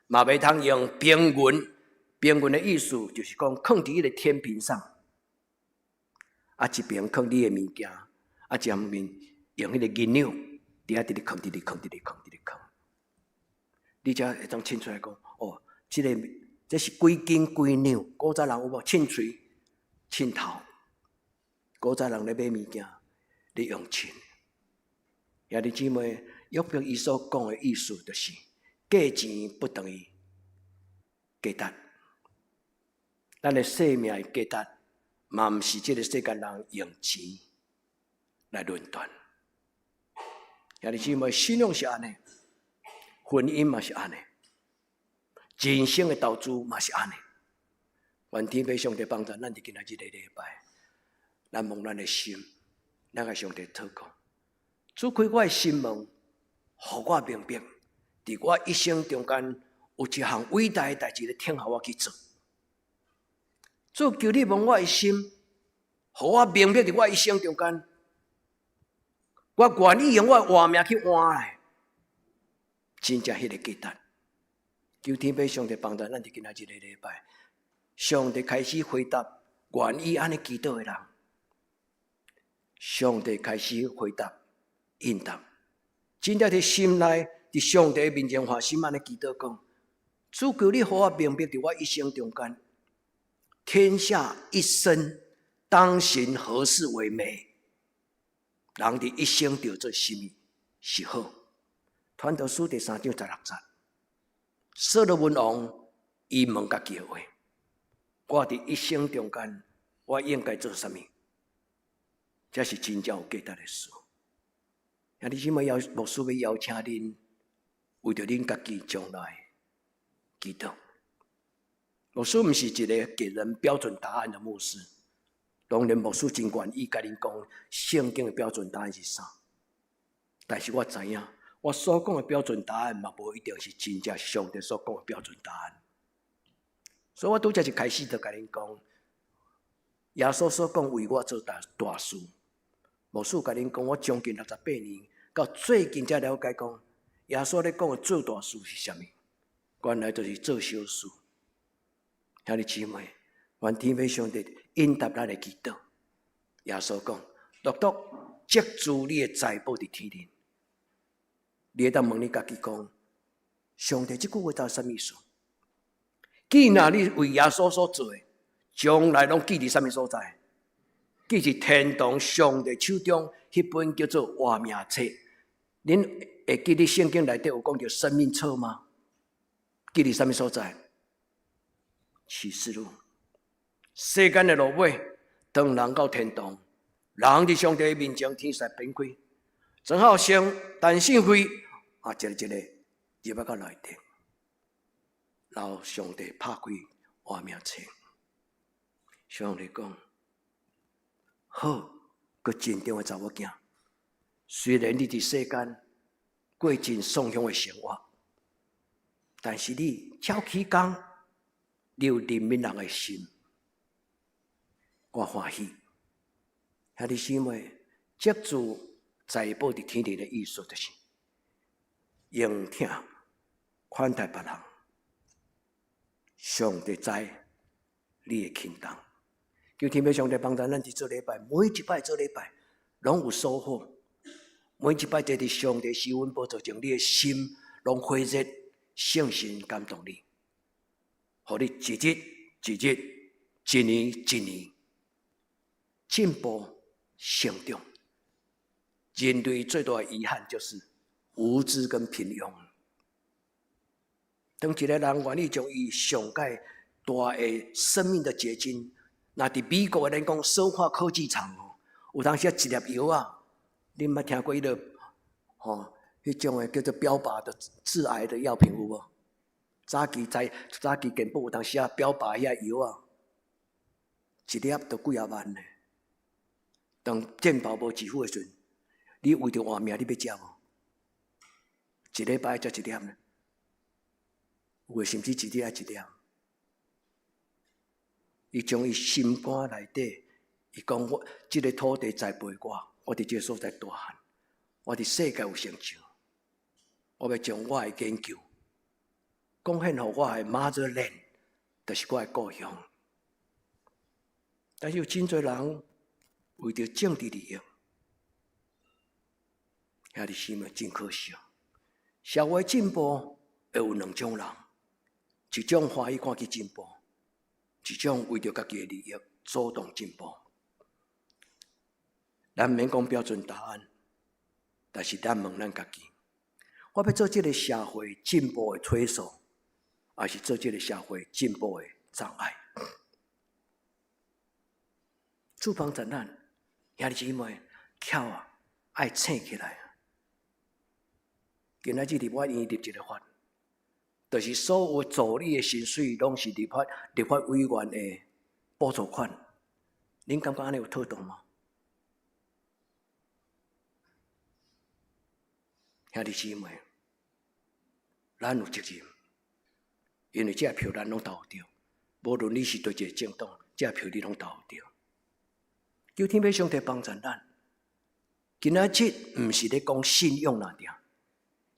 A: 嘛袂通用平銀。平銀的意思就是講，囥佇彼个天平上，啊一邊囥你的物件，啊一邊用彼個銀兩，佇遐直直囥，直直囥，直直囥，直直囥。你才會當稱出來講，哦，這個這是幾斤幾兩？古早人有無稱喙、稱頭？古早人咧買物件，咧用稱。兄弟姊妹，約伯伊所講的意思就是，價錢不等於價值。咱的生命的價值，嘛毋是這個世間人用錢來論斷。兄弟姊妹，信仰是按呢，婚姻嘛是按呢，人生的投資嘛是按呢。願天父上帝幫助咱佇今仔日的禮拜，咱摸咱的心，咱共上帝禱告，主開我的心門，予我明白，佇我一生中間有一項偉大的代誌咧等候我去做。主求你摸我的心，予我明白佇我一生中間，我願意用我的活命去換來真正彼個價值。求天父上帝幫助咱佇今仔日的禮拜，上帝開始回答願意按呢祈禱的人，上帝開始回答應答，真正佇心內佇上帝面前發心按呢祈禱講：主求你予我明白，佇我一生中間，天下一生當行何事為美？人佇一生著做啥物是好？傳道書第三章十六節，所羅門王伊問家己的話：我佇一生中間，我應該做啥物？這是真正有價值的事。兄弟姊妹，邀牧師欲邀請恁，為著恁家己將來祈禱。牧師毋是一个給人標準答案的牧師。當然，牧師真願意共恁講聖經的標準答案是啥，但是我知影，我所講的標準答案嘛，無一定是真正上帝所講的標準答案。所以我拄才一開始就共恁講，耶穌所講為我做大大事。牧師共恁講，我將近68年，到最近才了解講，耶穌咧講的做大事是啥物？原來就是做小事。兄弟姊妹，願天父上帝應答咱的祈禱。耶穌講：獨獨積聚你的財寶佇天頂。你會當問你家己講：上帝這句話到底啥物意思？既然你為耶穌所做的，將來攏記佇啥物所在？記佇天堂上帝手中彼本叫做活命冊。恁會記得聖經內底有講著生命冊嗎？記佇啥物所在？啟示錄。世間的落尾，當人到天堂，人佇上帝面前天使分開，鄭浩生、陳信輝啊，一个一个入來到內底，然後上帝拍開活命冊，上帝講：好，閣真忠的查某囝，雖然你佇世間過真喪享的生活，但是你巧起工，你有憐憫人的心，我歡喜。兄弟姊妹，積聚財寶佇天頂的意思，就是用疼款待別人。上帝知你的輕重，求天父上帝幫助咱佇做禮拜，每一擺做禮拜，攏有收穫。每一擺坐佇上帝施恩寶座前，你的心攏火熱，聖神感動你，予你一日一日、一年一年進步成長。人類最大的遺憾就是無知跟平庸。當一個人願意將伊上蓋大的生命的結晶，若佇美國的人講生化科技廠哦，有當時一粒藥啊，恁捌聽過彼個吼？彼種的叫做標靶的治癌的藥品有無？早期在早期健保有當時啊，標靶遐藥啊，一粒都幾仔萬呢。當健保無支付的時陣，你為著活命，你欲食無？一禮拜才一粒呢，有的甚至一日愛一粒。伊將伊心肝內底，伊講我這个土地栽培我，我佇這个所在大漢，我佇世界有成就，我欲將我的研究貢獻予我的 motherland，就是我的故鄉。但是有真濟人為著政治利益，兄弟姊妹真可惜。社會進步會有兩種人，一種歡喜看見進步，一種為著家己的利益阻擋進步。咱毋免講標準答案，但是咱問咱家己：我欲做這个社會進步的推手，還是做這个社會進步的障礙？主幫助咱，兄弟姊妹，巧啊，愛醒起來。今仔日立法院立一个法，就是所有助理的薪水攏是立法委員的補助款。恁感覺按呢有妥當嗎？兄弟姊妹，咱有責任，因為這票咱攏投著，無論你是佗一個政黨，這票你攏投著。求天父上帝幫助咱。今仔日毋是咧講信仰爾爾。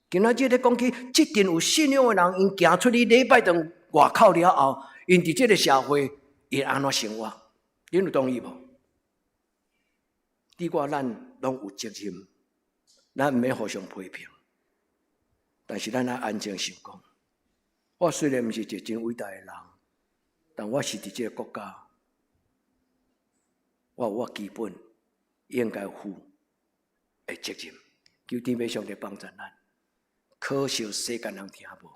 A: 今仔日咧講起，這陣有信仰的人，𪜶行出去禮拜堂外口了後，𪜶佇這个社會，會按怎生活？恁有同意無？你我咱攏有責任，咱毋免互相批評。但是咱愛安靜想講，我雖然毋是一個真偉大的人，但我是佇這個國家，我有我基本應該負的責任。求天父上帝幫助咱。可惜世間人聽無，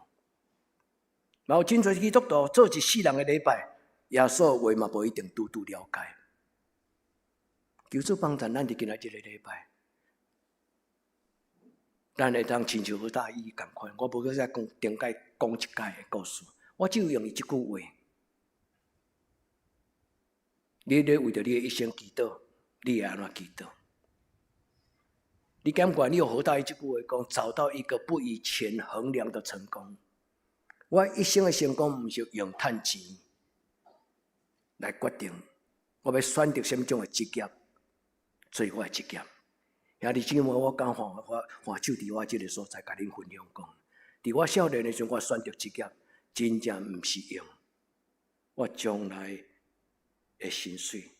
A: 嘛有真濟基督徒做一世人的禮拜，耶穌的話嘛無一定拄拄了解。求主幫助咱佇今仔這個禮拜，咱會當親像何大一仝款。我無閣再講頂解講一解的故事，我只有用伊這句話。你咧為著你的一生祈禱，你會按怎祈禱？你感覺你有何大一這句話講，找到一個不以錢衡量的成功。我一生的成功毋是用趁錢來決定，我欲選擇啥物種的職業做我的職業。兄弟姊妹，我敢揮我揮手佇我這個所在，共恁分享講，佇我少年的時陣，我選擇職業真正毋是用我將來的薪水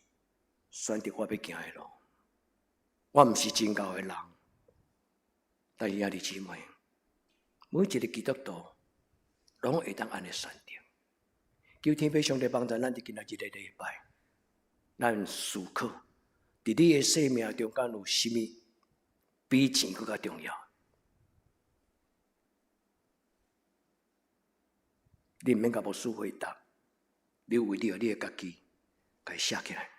A: 選擇我欲行的路。我毋是真𠢕的人，但是兄弟姊妹，每一個基督徒攏會當按呢選擇。求天父上帝幫助咱佇今仔這個禮拜，咱思考，佇你的生命中間有啥物比錢閣較重要？你毋免共牧師回答，你為著你的家己，共伊寫起來。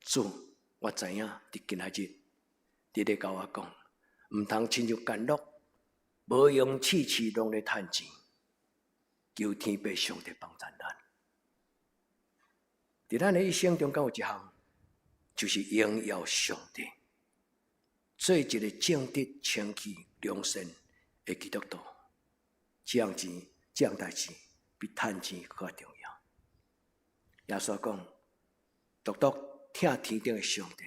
A: 主，我知影佇今仔日，你咧共我講，毋通親像干樂，無用次次攏咧趁錢。求天父上帝幫助咱。佇咱的一生中間有一項，就是榮耀上帝，做一個正直、清氣、良善的基督徒。這項錢，這項代誌比趁錢閣較重要。耶穌講，獨獨疼天頂的上帝，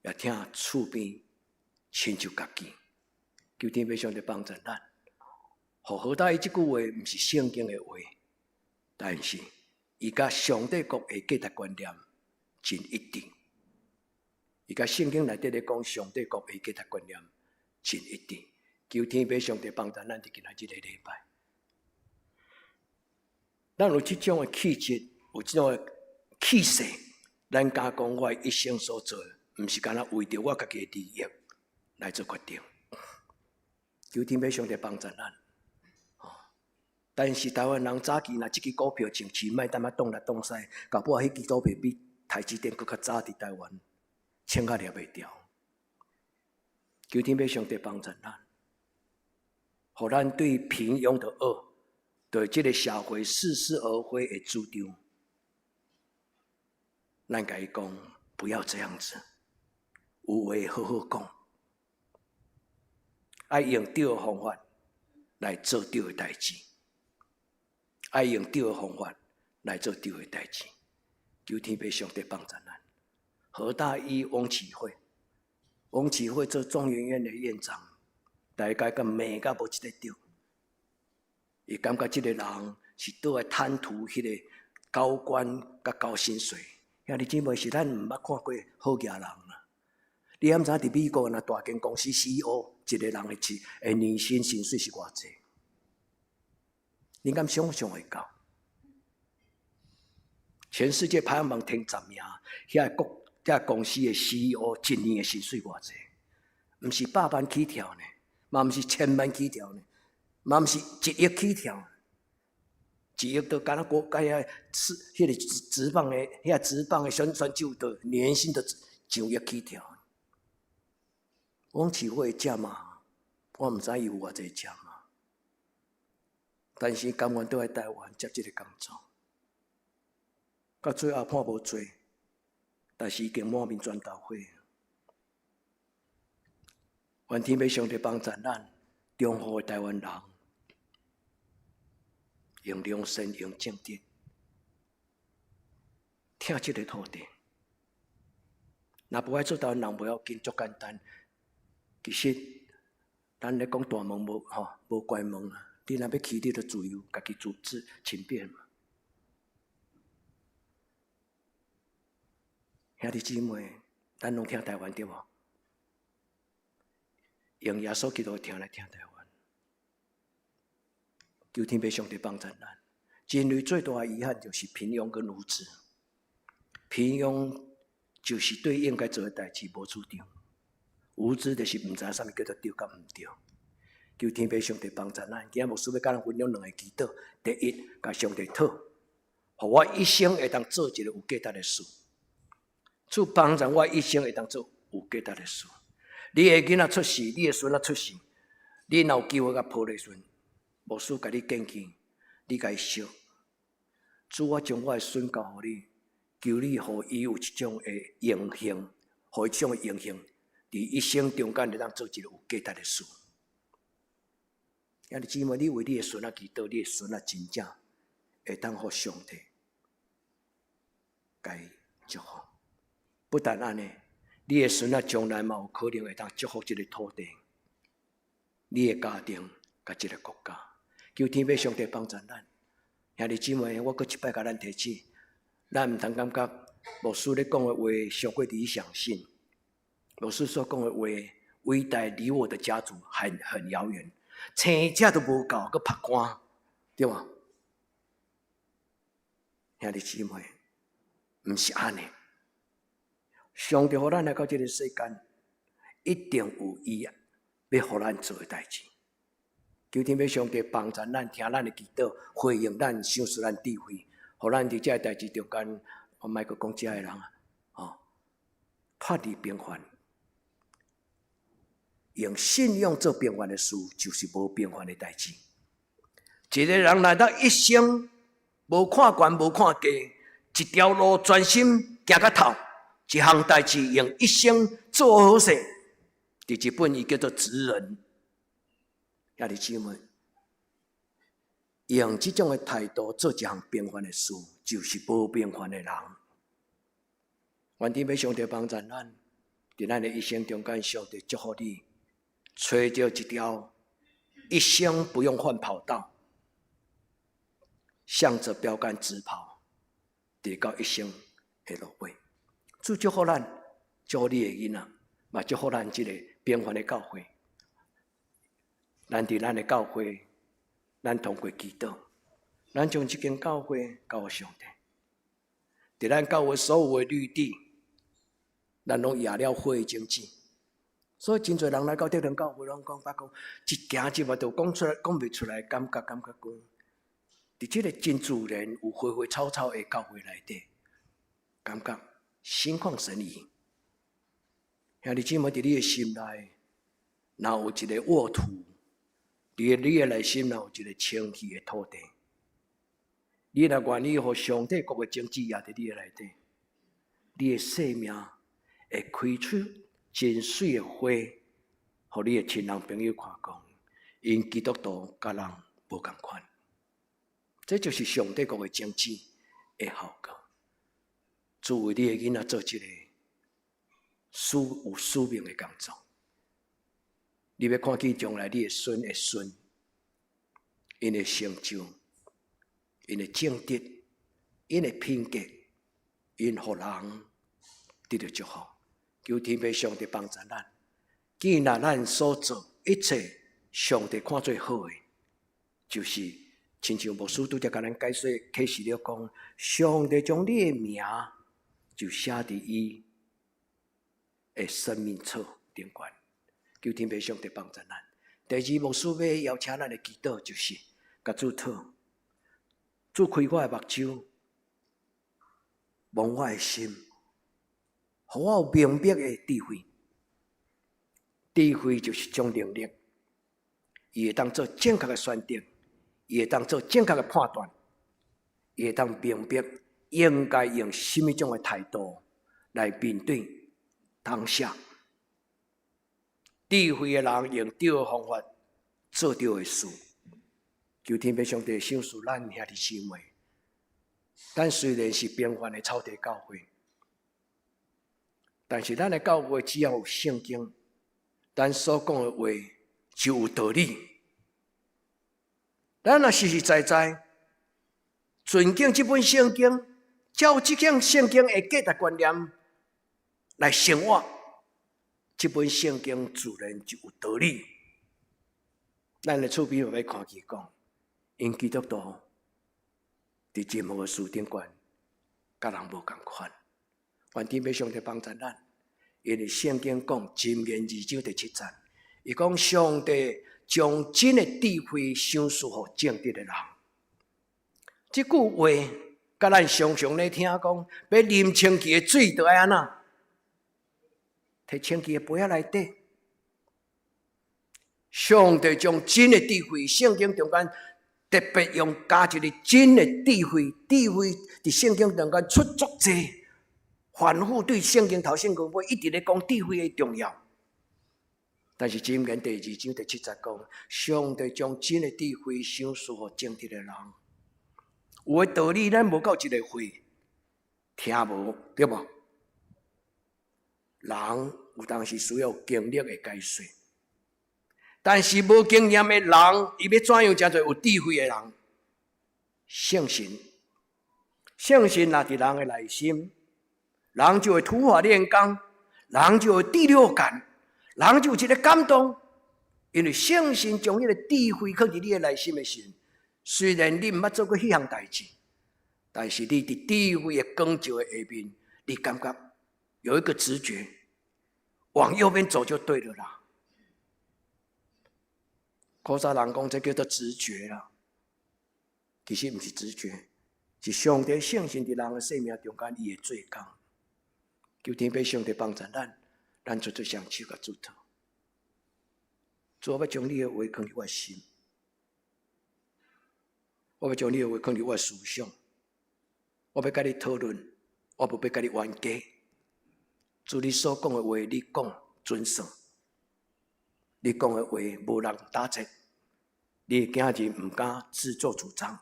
A: 也疼厝邊親像家己。求天父上帝幫助咱。何大一這句話毋是聖經的話，但是伊佮上帝國的價值觀念真一致。伊佮聖經內底咧講上帝國的價值觀念真一致。求天父上帝幫助咱佇今仔這個禮拜，咱有這種的氣質，有這種的氣勢，咱敢講我一生所做，毋是干焦為著我家己的利益來做決定。求天父上帝幫助咱。但是台灣人早期若這支股票上市，莫淡仔擋來擋西，搞不好彼支股票比台積電閣較早佇台灣，穿甲掠袂牢。求天父上帝幫助咱，予咱對平庸的惡，對這個社會似是而非的主張，咱共伊講不要這樣子，有話好好講，愛用對的方法來做對的代誌。愛用對的方法來做對的代誌，求天父上帝幫助咱。何大一翁啟惠，翁啟惠做中研院的院長，大家共罵甲無一个對。伊感覺這個人是倒來貪圖彼個高官佮高薪水。兄弟姊妹，是咱毋捌看過好額人啦。你敢知影佇美國若大間公司 CEO 一個人的錢的年薪薪水是偌濟？你敢想象會到？全世界排行榜前十名，遐個國遐公司的 CEO 一年的薪水偌濟？毋是百萬起跳呢，嘛毋是千萬起跳呢，嘛毋是一億起跳。一億都敢若國家遐是彼個職棒的遐職棒的選手都年薪都上億起跳。翁啟惠食嘛，我毋知伊有偌濟食嘛。但是甘願倒來台灣接這個工作，到最後判無罪，但是已經滿面磚頭血。願天父上帝幫助咱，中和的台灣人，用良善，用正直，疼這個土地。若無愛做台灣人，無要緊，足簡單。其實，咱咧講大門無吼，無關門啊。你若欲去，你就自由，家己自治請便嘛。兄弟姊妹，咱攏疼台灣對無？用耶穌基督疼來疼台灣。求天父上帝幫助咱。人類最大的遺憾就是平庸跟無知。平庸就是對應該做的代誌無主張，無知就是毋知啥物叫做對佮毋對。求天父上帝幫助咱。今仔牧師欲佮咱分享兩个祈禱。第一，共上帝討，予我一生會當做一个有價值的事。主幫助我一生會當做有價值的事。你的囡仔出世，你的孫仔出世，你若有機會共抱的時陣，牧師共你建議，你共伊說：主，我將我的孫交予你，求你予伊有一種的榮幸，予伊一種的榮幸，佇一生中間會當做一个有價值的事。兄弟姊妹，你為你的孫仔祈禱，你的孫仔真正會當予上帝共伊祝福。不但按呢，你的孫仔將來嘛有可能會當祝福這个土地、你的家庭佮這个國家。求天父上帝幫助咱。兄弟姊妹，我閣一擺共咱提醒，咱毋通感覺牧師咧講的話傷過理想性，牧師所講的話偉大離我的家族很很遙遠，生遮都無夠，閣曝光，對無？兄弟姊妹，毋是按呢。上帝予咱來到這个世間，一定有伊欲予咱做的代誌。求天父上帝幫助咱，聽咱的祈禱，回應咱，賞賜咱智慧，予咱佇這个代誌中間，我莫閣講這个人啊，哦，脫離平凡，用信仰做平凡的事，就是無平凡的代誌。一个人來到一生，無看懸，無看低，一條路專心行到透，一項代誌用一生做好勢。佇日本伊叫做職人。兄弟姊妹，用這種的態度做一項平凡的事，就是無平凡的人。願天父上帝幫助咱，佇咱的一生中間，上帝祝福你，揣著一條一生不用換跑道，向着標杆直跑，直到一生的落尾。主祝福咱，祝福你的囡仔，嘛祝福咱這个平凡的教會。咱佇咱的教會，咱通過祈禱，咱將這間教會交予上帝。佇咱教會所有的綠地，咱攏壓了火種子。所以真濟人來到這間教會，攏講發講，一行入來就講出來，講袂出來，感覺講，佇這个真自然有花花草草的教會內底，感覺心曠神怡。兄弟姊妹，佇你的心內，若有一个沃土，佇你的內心若有一个清氣的土地，你若願意予上帝國的種子壓佇你的內底，你的生命會開出真媠的花，予你的親人朋友看講，𪜶基督徒佮人無仝款。這就是上帝國的種子的效果。主為你的囡仔做這个有使命的工作。你欲看見將來你的孫的孫，𪜶的成就，𪜶的正直，𪜶的品格，𪜶予人得著祝福。求天父上帝幫助咱，既然咱所做一切，上帝看做好的，就是親像牧師拄才共咱解說啟示了講，上帝將你的名就寫佇伊的生命冊頂懸。求天父上帝幫助咱。第二，牧師欲邀請咱的祈禱，就是共主討，主開我的目睭，蒙我的心，予我有明白的智慧。智慧就是一種能力，伊會當做正確的選擇，伊會當做正確的判斷，伊會當明白應該用啥物種的態度來面對當下。智慧的人用對的方法做對的事。求天父上帝賞賜咱兄弟姊妹。咱雖然是平凡的草地教會，但是咱的教會只要有聖經，咱所講的話就有道理。咱若實實在在尊敬這本聖經，照這本聖經的價值觀念來生活，這本聖經自然就有道理。咱的厝邊嘛欲看見講， 𪜶基督徒佇任何事頂懸，佮人無仝款。願天父上帝幫助咱，因為聖經講箴言二章第七節，伊講上帝將真的智慧賞賜予正直的人。這句話，佮咱常常咧聽講，欲啉清氣的水，著愛按怎？提清氣的杯仔內底。上帝將真的智慧，聖經中間特別用加一個真的智慧，智慧佇聖經中間出足濟，反覆對聖經頭聖經尾一直咧講智慧的重要。但是箴言第二章第七節講，上帝將真的智慧賞賜予正直的人。有的道理咱無夠一個會聽無，對無？人有當時需要經歷的解說，但是無經驗的人，伊欲怎樣成做有智慧的人？聖神，聖神若佇人的內心，人就會土法煉鋼，人就會第六感，人就有一個感動，因為聖神將彼個智慧囥佇你的內心的時，雖然你毋捌做過彼項代誌，但是你佇智慧的光照的下面，你感覺有一個直覺，往右邊走就對了啦。古早人講這叫做直覺啦，其實毋是直覺，是上帝聖神佇人的生命中間，伊會做工。求天父上帝幫助咱，咱做做雙手共主禱。主，我欲將你的話囥佇我的心，我欲將你的話囥佇我的思想，我欲佮你討論，我無欲佮你冤家。主，你所講的話，你講準算，你講的話無人打折，你的囝兒毋敢自作主張。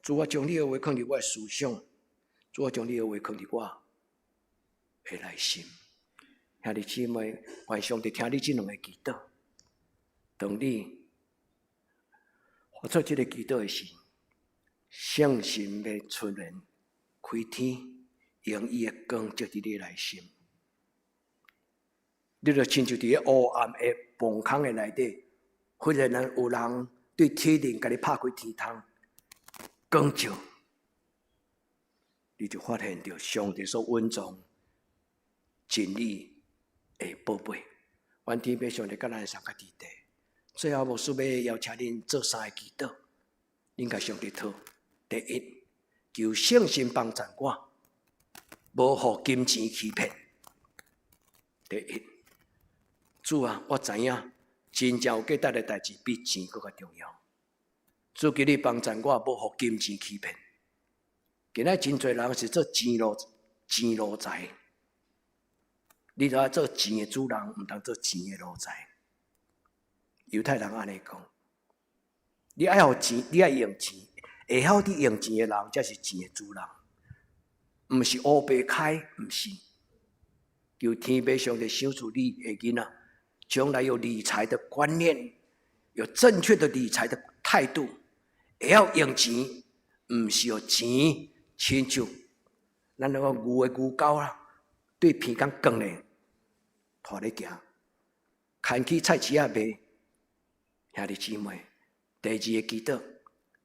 A: 主，我將你的話囥佇我的思想，主，我將你的話囥佇我的內心。兄弟姊妹，願上帝聽你這兩个祈禱。當你發出這个祈禱的時，聖神欲出現開天，用伊的光照佇你內心。你就親像佇個烏暗的墓空的內底，忽然間有人對天頂共你拍開天窗，光照，你就發現著上帝所隱藏真理的寶貝。願天父上帝佮咱相佮佇地。最後，牧師欲邀請恁做三个祈禱，恁共上帝討。第一，求聖神幫助我，無予金錢欺騙。第一，主啊，我知影真正有價值的代誌比錢閣較重要。主，求你幫助我，無予金錢欺騙。今仔真濟人是做錢奴才，你著愛做錢的主人，毋通做錢的奴才。猶太人按呢講，你愛予錢，你愛用錢，會曉佇用錢的人，才是錢的主人，毋是烏白開，毋是。求天父上帝賞賜你的囡仔，將來有理財的觀念，有正確的理財的態度，會曉用錢，毋是予錢親像咱那個牛的牛角啦，對鼻孔捲咧，拖咧行，牽去菜市仔賣。兄弟姊妹，第二个祈禱，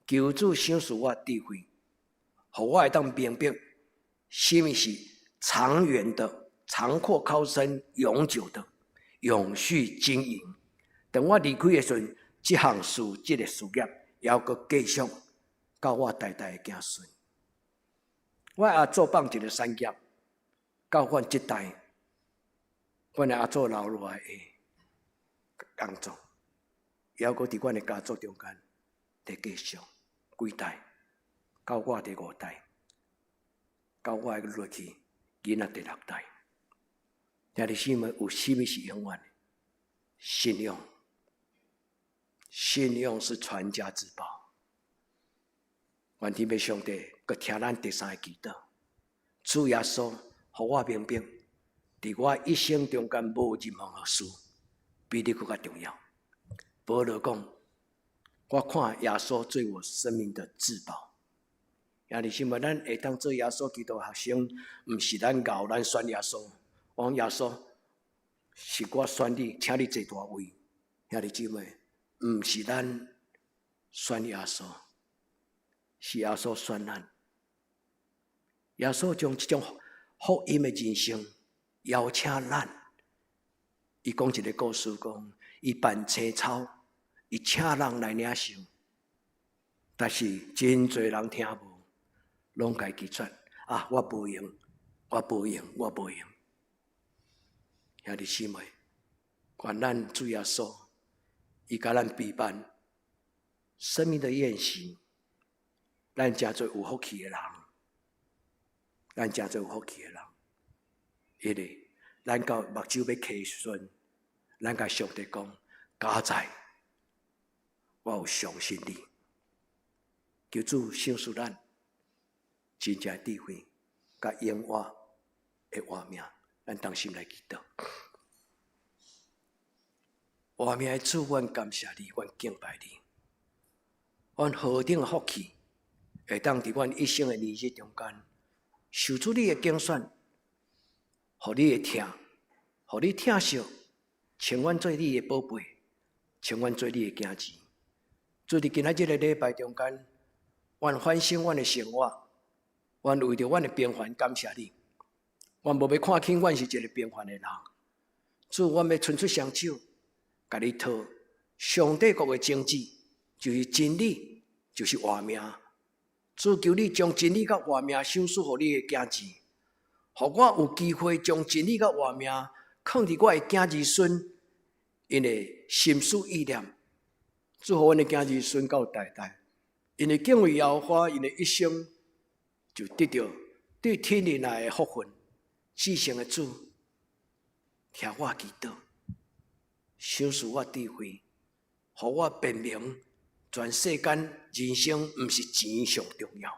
A: 求主賞賜我智慧，予我會當明白，啥物是長遠的、長闊高深、永久的、永續經營。當我離開的時陣，這項事、這个事業，猶閣繼續到我代代的子孫。我阿祖放一个產業，到阮這代，阮的阿祖留落來的工作，猶閣佇阮的家族中間佇繼續幾代，到我第五代，到我的落去囡仔第六代。兄弟姊妹，有啥物是永遠的？信仰，信仰是傳家之寶。願天父上帝閣聽咱第三個祈禱，主耶穌，予我明白，佇我一生中間無任何事比你閣較重要。保羅講，我看耶穌做我生命的至寶。兄弟姊妹，咱會當做耶穌基督學生，毋是咱𠢕咱選耶穌。我講耶穌是我選你，請你坐大位。兄弟姊妹，毋是咱選耶穌，是耶穌選咱。耶穌將這種福音的人生邀請咱。伊講一个故事，講伊辦清操，伊請人來領受，但是真濟人聽無，攏共拒絕。啊，我無閒，我無閒，我無閒。兄弟姊妹，願咱主耶穌，伊共咱備辦生命的宴席，咱成做有福氣的人，咱成做有福氣的人，因為咱到目睭欲閉時陣，咱共上帝講，佳哉，我有相信你，求主賞賜咱真正智慧，佮永活的活命，咱同心來祈禱。活命的主，阮感謝你，阮敬拜你。阮何等的福氣，會當佇阮一生的年日中間，受主你的揀選，予你的疼，予你疼惜，稱阮做你的寶貝，稱阮做你的囝兒。主佇今仔這个禮拜中間，阮反省阮的生活，阮為著阮的平凡感謝你。阮無欲看輕阮是一个平凡的人，主，阮欲伸出雙手，共你討上帝國的種子，就是真理，就是活命。主，求你將真理佮活命賞賜予你的囝兒，予我有機會將真理佮活命囥佇我的囝兒孫𪜶的心思意念。祝福阮的囝兒孫到代代，𪜶會敬畏耶和華，𪜶的一生就得著對天靈來的福分。至聖的主，聽我祈禱，賞賜我智慧，予我辨明全世間人生毋是錢上重要。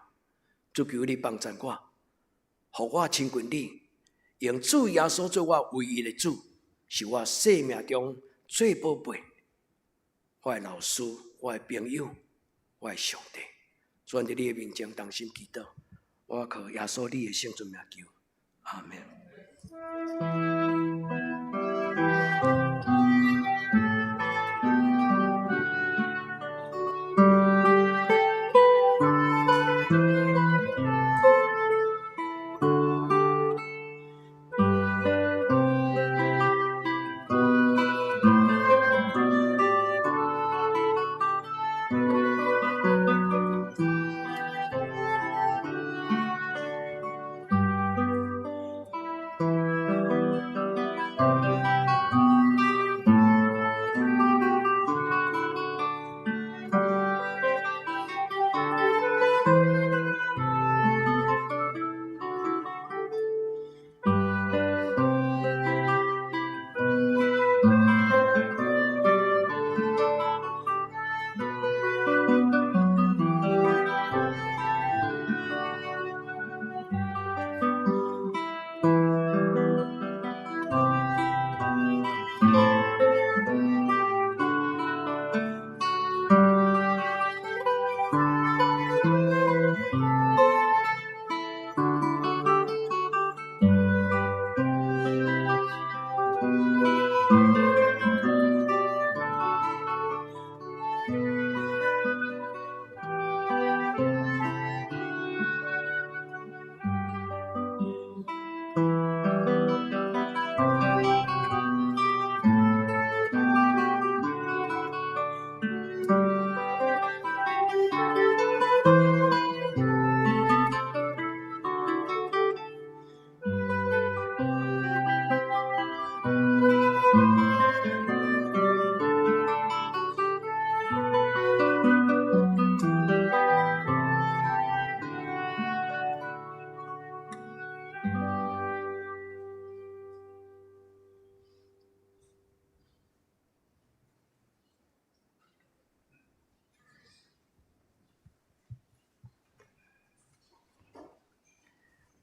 A: 主，求你幫贊我，予我親近你，用主耶穌做我唯一的主，是我生命中最寶貝。我的老師，我的朋友，我的上帝，主，佇你的面前同心祈禱，我靠耶穌你的聖尊名求，阿們。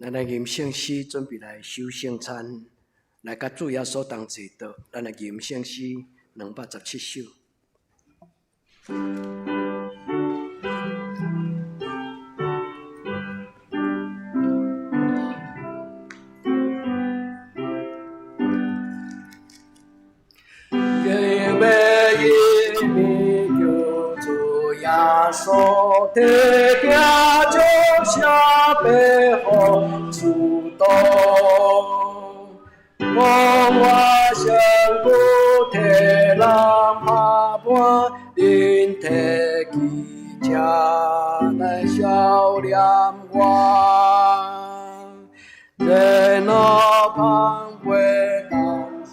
A: 咱來吟聖詩，準備來守聖餐，來佮主耶穌同齊禱。咱來吟聖詩217首。敬拜伊名叫主耶穌提餅將寫俾予使徒，講我身軀替人拍破，恁提起食來紀念我。然後捧杯感謝。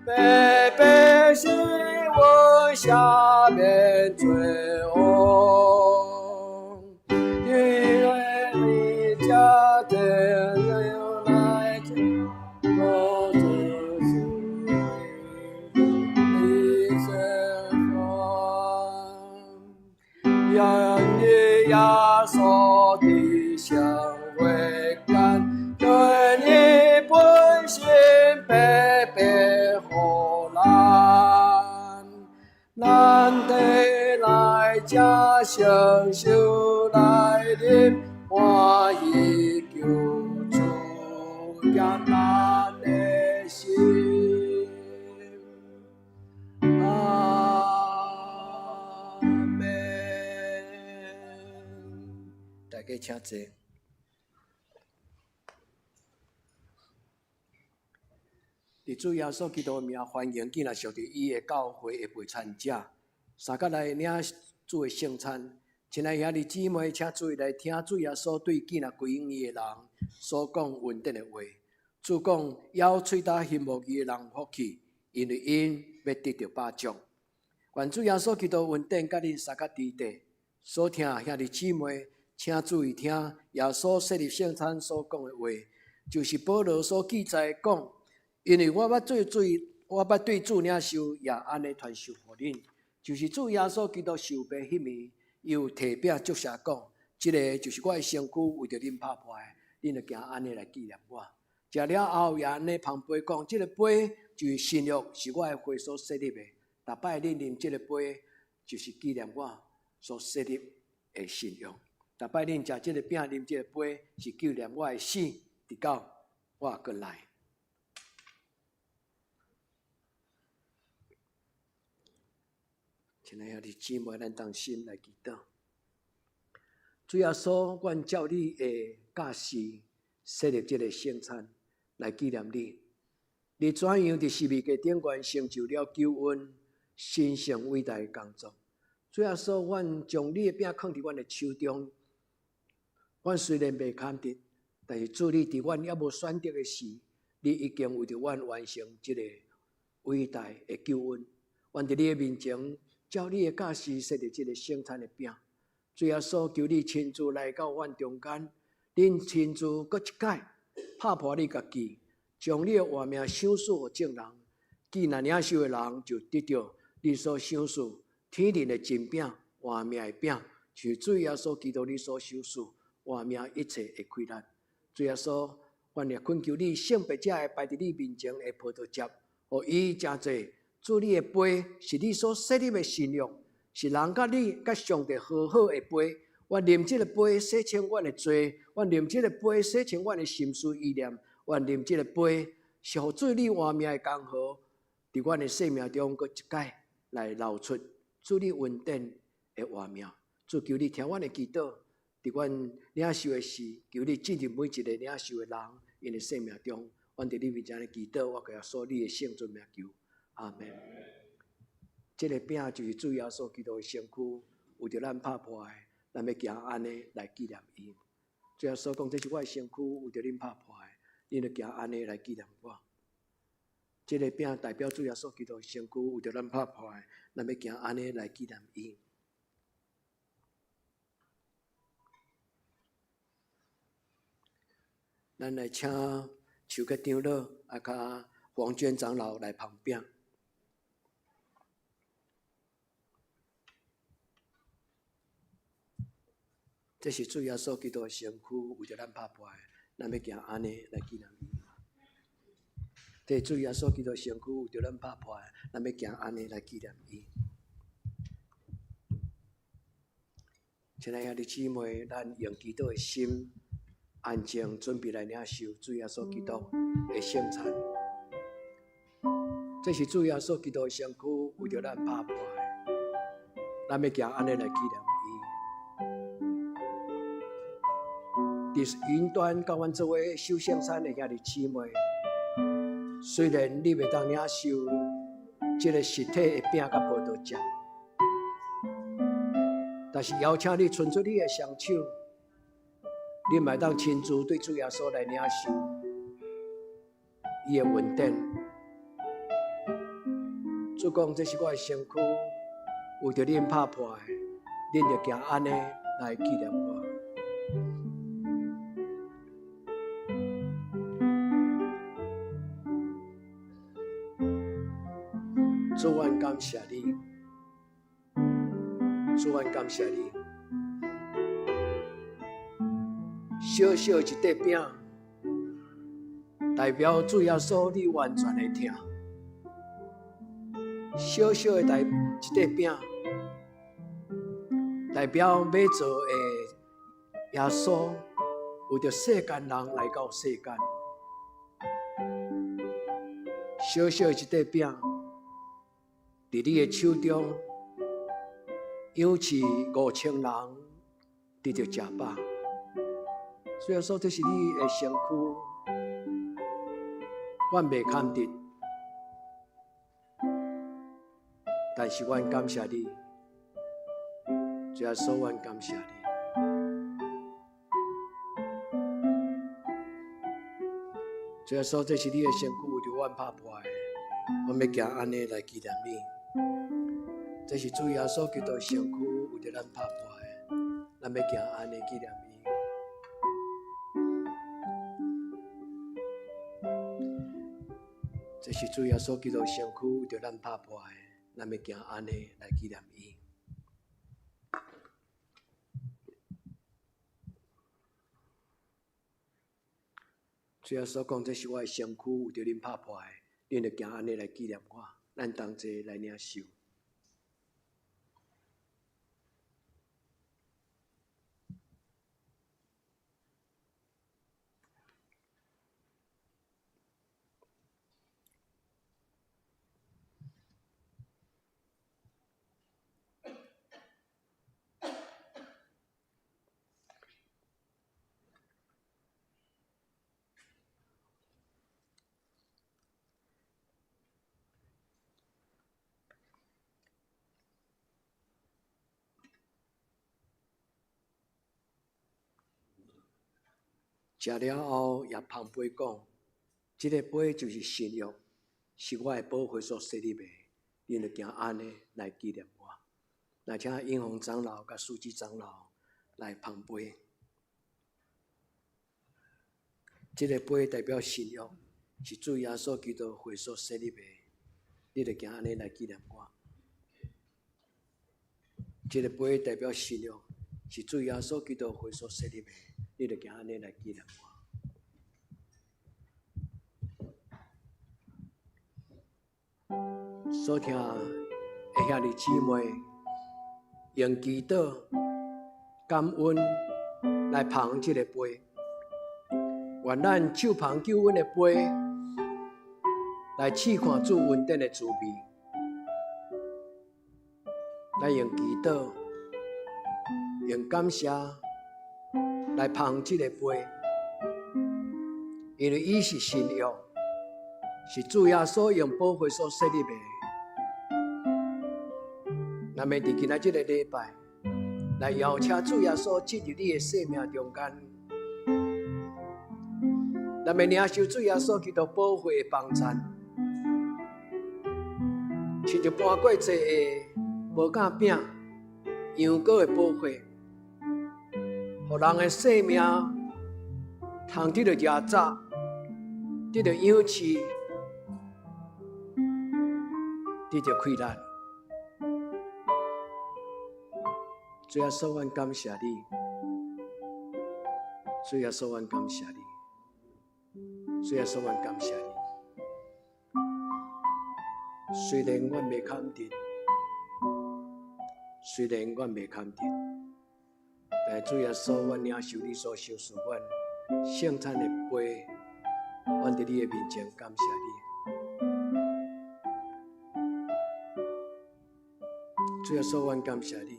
A: 白白是阮赦免罪惡，因為你家的人來我就是你釋放，願你耶穌的香味甘，願你本心白白予咱，咱得來食承受來啉，歡喜救主簡單的心。阿們。大家請坐。佇主耶穌基督的名，歡迎囝仔屬佇伊的教會的陪餐者，相佮來領主的聖餐。親愛兄弟姊妹，請注意來聽主耶穌對囝仔歸向伊的人所講恩典的話。主講，咬喙焦行無義的人有福氣，因為𪜶欲得著飽足。願主耶穌基督恩典佮恁相佮佇底。所聽兄弟姊妹，請注意聽耶穌設立聖餐所講的話，就是保羅所記載講。因為我捌對主，我捌對主領受，也按呢傳授予恁，就是主耶穌基督受賣彼暝，伊有提餅祝謝講：這个就是我的身軀，為著恁拍破的，恁著行按呢來紀念我。食了後，也按呢捧杯講：這个杯就是新約，是我的血所設立的。逐擺恁啉這个杯，就是紀念我所設立的新約。逐擺恁食這个餅，啉這个杯，是紀念我的死，直到我閣來。親愛兄弟姊妹，咱同心來祈禱。主耶穌，阮照你的教示設立這个聖餐來紀念你。你怎樣佇十字架頂懸成就了救恩神聖偉大的工作？主耶穌，阮將你的餅囥佇阮的手中，阮雖然袂堪得，但是主你佇阮猶無選擇的時，你已經為著阮完成這个偉大的救恩。阮佇你的面前，照你的教示設立這个聖餐的餅。主耶穌，求你親自來到阮中間，恁親自閣一擺拍破你家己，將你的活命賞賜予眾人。既然領受的人就得著你所賞賜天靈的真餅、活命的餅，就是主耶穌基督你所賞賜活命一切的氣力。主耶穌，阮也懇求你聖別者的擺佇你面前的葡萄汁，予伊誠濟。主你的杯是你所設立的新約，是人佮你佮上帝和好的杯。阮啉這个杯洗清阮的罪，阮啉這个杯洗清阮的心思意念，阮啉這个杯是予主你活命的江河，佇阮的生命中閣一擺來流出主你恩典的活命。主求你聽阮的祈禱，佇阮領受的時，求你進入每一个領受的人𪜶的生命中。阮佇你面前的祈禱，我耶穌你的聖尊名求。阿們。這个餅就是主耶穌基督的身軀，為著咱拍破的，咱欲行按呢來紀念伊。主耶穌講：這是我的身軀，為著恁拍破的，恁著行按呢來紀念我。這个餅代表主耶穌基督的身軀，為著咱拍破的，咱欲行按呢來紀念伊。咱來請邱吉長老啊，佮黃娟長老來捧餅。這是主耶穌基督的身軀，為著咱拍破的，咱欲行按呢來紀念伊。這是主耶穌基督的身軀，為著咱拍破的，咱欲行按呢來紀念伊。親愛兄弟姊妹，咱用祈禱的心，安靜準備來領受主耶穌基督的聖餐。這是主耶穌基督的身軀，為著咱拍破的，咱欲行按呢來紀念伊。佇雲端佮阮做伙守聖餐的兄弟姊妹，雖然你袂當領受這个實體的餅佮葡萄汁，但是邀請你伸出你的雙手，你嘛會當親自對主耶穌來領受伊的恩典。主講，這是我的身軀，為著恁拍破的，恁著行按呢來紀念我。主，阮感謝你，主，阮感謝你。小小一塊餅，代表主耶穌你完全的疼。小小的代一塊餅，代表欲做的耶穌為著世間人來到世間。小小一塊餅，佇你的手中養飼5000人，得著食飽。雖然說這是你的身軀，阮袂堪得，但是阮感謝你，主耶穌，阮感謝你。主耶穌，這是你的身軀，為著阮拍破的，阮欲行按呢來紀念你。這是主耶穌基督的身軀，為著咱拍破的，咱欲行按呢紀念伊。這是主耶穌基督的身軀，為著咱拍破的，咱欲行按呢來紀念伊。主耶穌講：這是我的身軀，為著恁拍破的，恁著行按呢來紀念我。咱同齊來領受。食了後，也捧杯講：這个杯就是新約，是我的寶血所設立的，恁著行按呢來紀念我。來請英宏長老佮書記長老來捧杯。這个杯代表新約，是主耶穌基督血所設立的，你著行按呢來紀念我。這个杯代表新約，是主耶穌基督血所設立的，你著行按呢來紀念我。所聽的兄弟姊妹，用祈禱、感恩來捧這个杯，願咱手捧救恩的杯，來試看主恩典的滋味。咱用祈禱、用感謝來捧這个杯，因為伊是新約，是主耶穌用寶血所設立的。咱欲佇今仔這个禮拜來邀請主耶穌進入你的生命中間，咱欲領受主耶穌基督寶血的幫贊，親像盤過祭的無酵餅、羊羔的寶血，予人的生命通得著食早，得著氧氣，得著氣力。主耶穌，阮感謝你，主耶穌，阮感謝你。主耶穌，阮感謝你。雖然阮袂堪得，雖然阮袂堪得，但是主耶穌，阮領受你所賞賜阮聖餐的杯，阮佇你的面前感謝你。主耶穌，阮感謝你。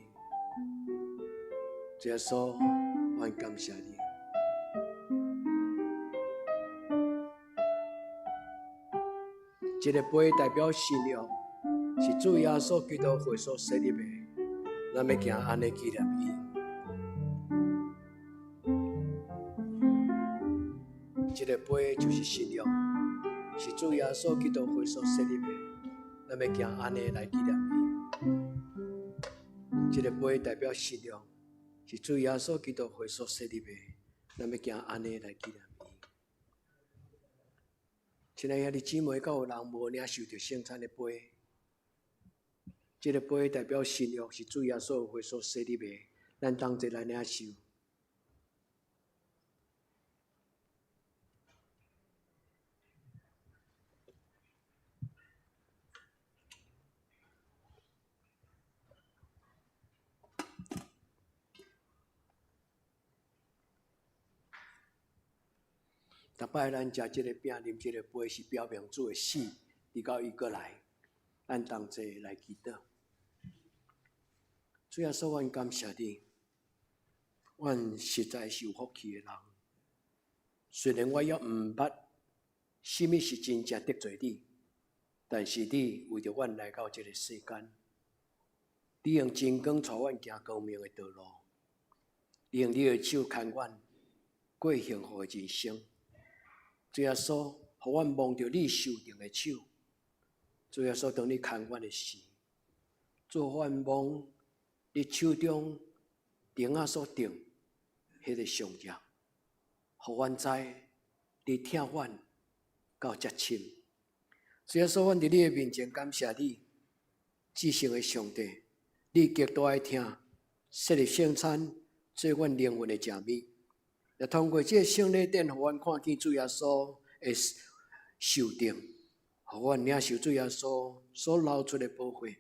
A: 主耶穌，阮感謝你。這个杯代表新約，是主耶穌基督血所設立的，咱欲行按呢紀念伊。這个杯就是新約，是主耶穌基督血所設立的，咱欲行按呢來紀念伊。這个杯代表新約，是主耶穌基督血所設立的，咱欲行按呢來紀念伊。親愛兄弟姊妹，敢有人無領受著聖餐的杯？這个杯代表新約，是主耶穌血所設立的，咱同齊來領受。逐擺咱食這个餅、啉這個杯，是表明主的死，直到伊閣來，咱同齊來祈禱。主耶穌，阮感謝你，阮實在是有福氣的人。雖然我猶毋捌啥物是真正得罪你，但是你為著阮來到這个世間，你用真光帶阮行光明的道路，你用你的手牽阮過幸福的人生。主耶穌，予阮摸著你受定的手。主耶穌，當你牽阮的時，主予阮摸你手中釘仔所釘彼个傷跡，予阮知你疼阮到遮深。主耶穌，阮佇你的面前感謝你，至聖的上帝，你極大的疼，設立聖餐做阮靈魂的食物。也通過這个聖禮典，予阮看見主耶穌的受釘，予阮領受主耶穌所流出的寶血。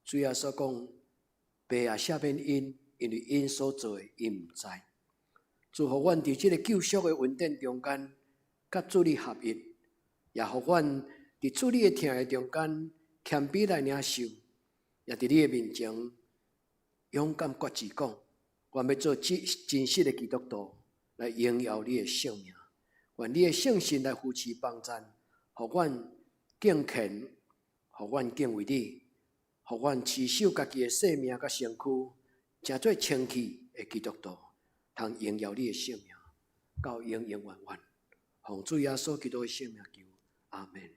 A: 主耶穌講：爸啊，赦免𪜶，因為𪜶所做的，𪜶毋知。主予阮佇這个救贖的恩典中間，佮主你合一，也予阮佇主你的疼的中間謙卑來領受，也佇你的面前勇敢決志講：我欲做真真實的基督徒，來榮耀你的聖名。願你的聖神來扶持幫贊，予阮敬虔，予阮敬畏你，予阮持守家己的性命佮身軀，成做清氣的基督徒，通榮耀你的聖名，到永永遠遠。奉主耶穌基督的聖名求，阿們。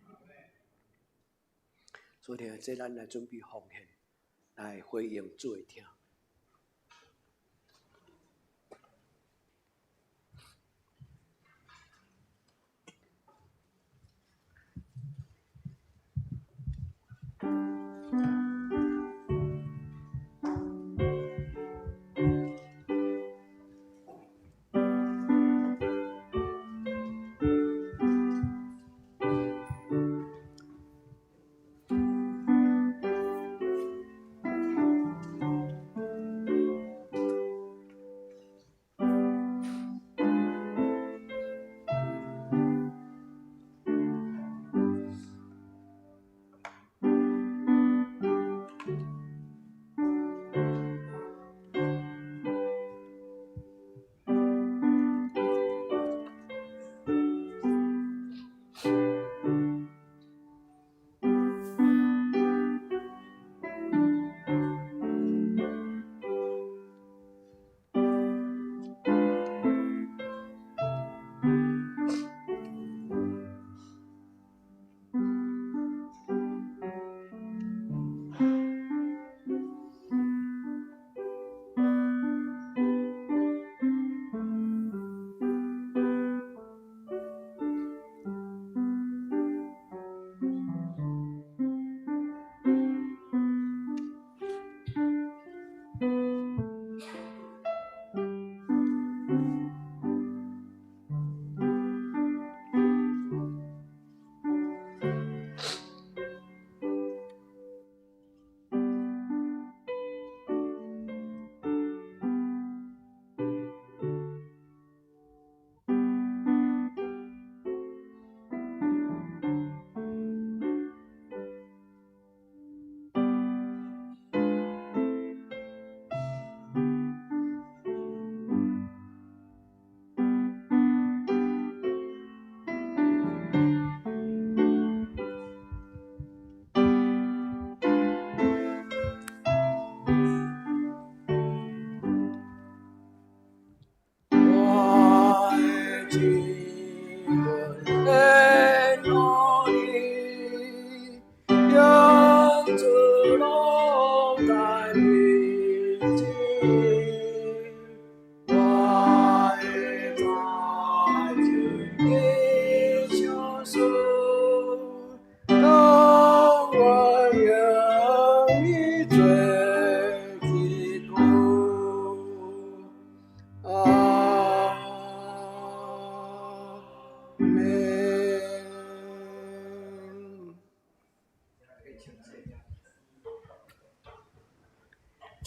A: 所以，這咱來準備奉獻，來回應主的疼。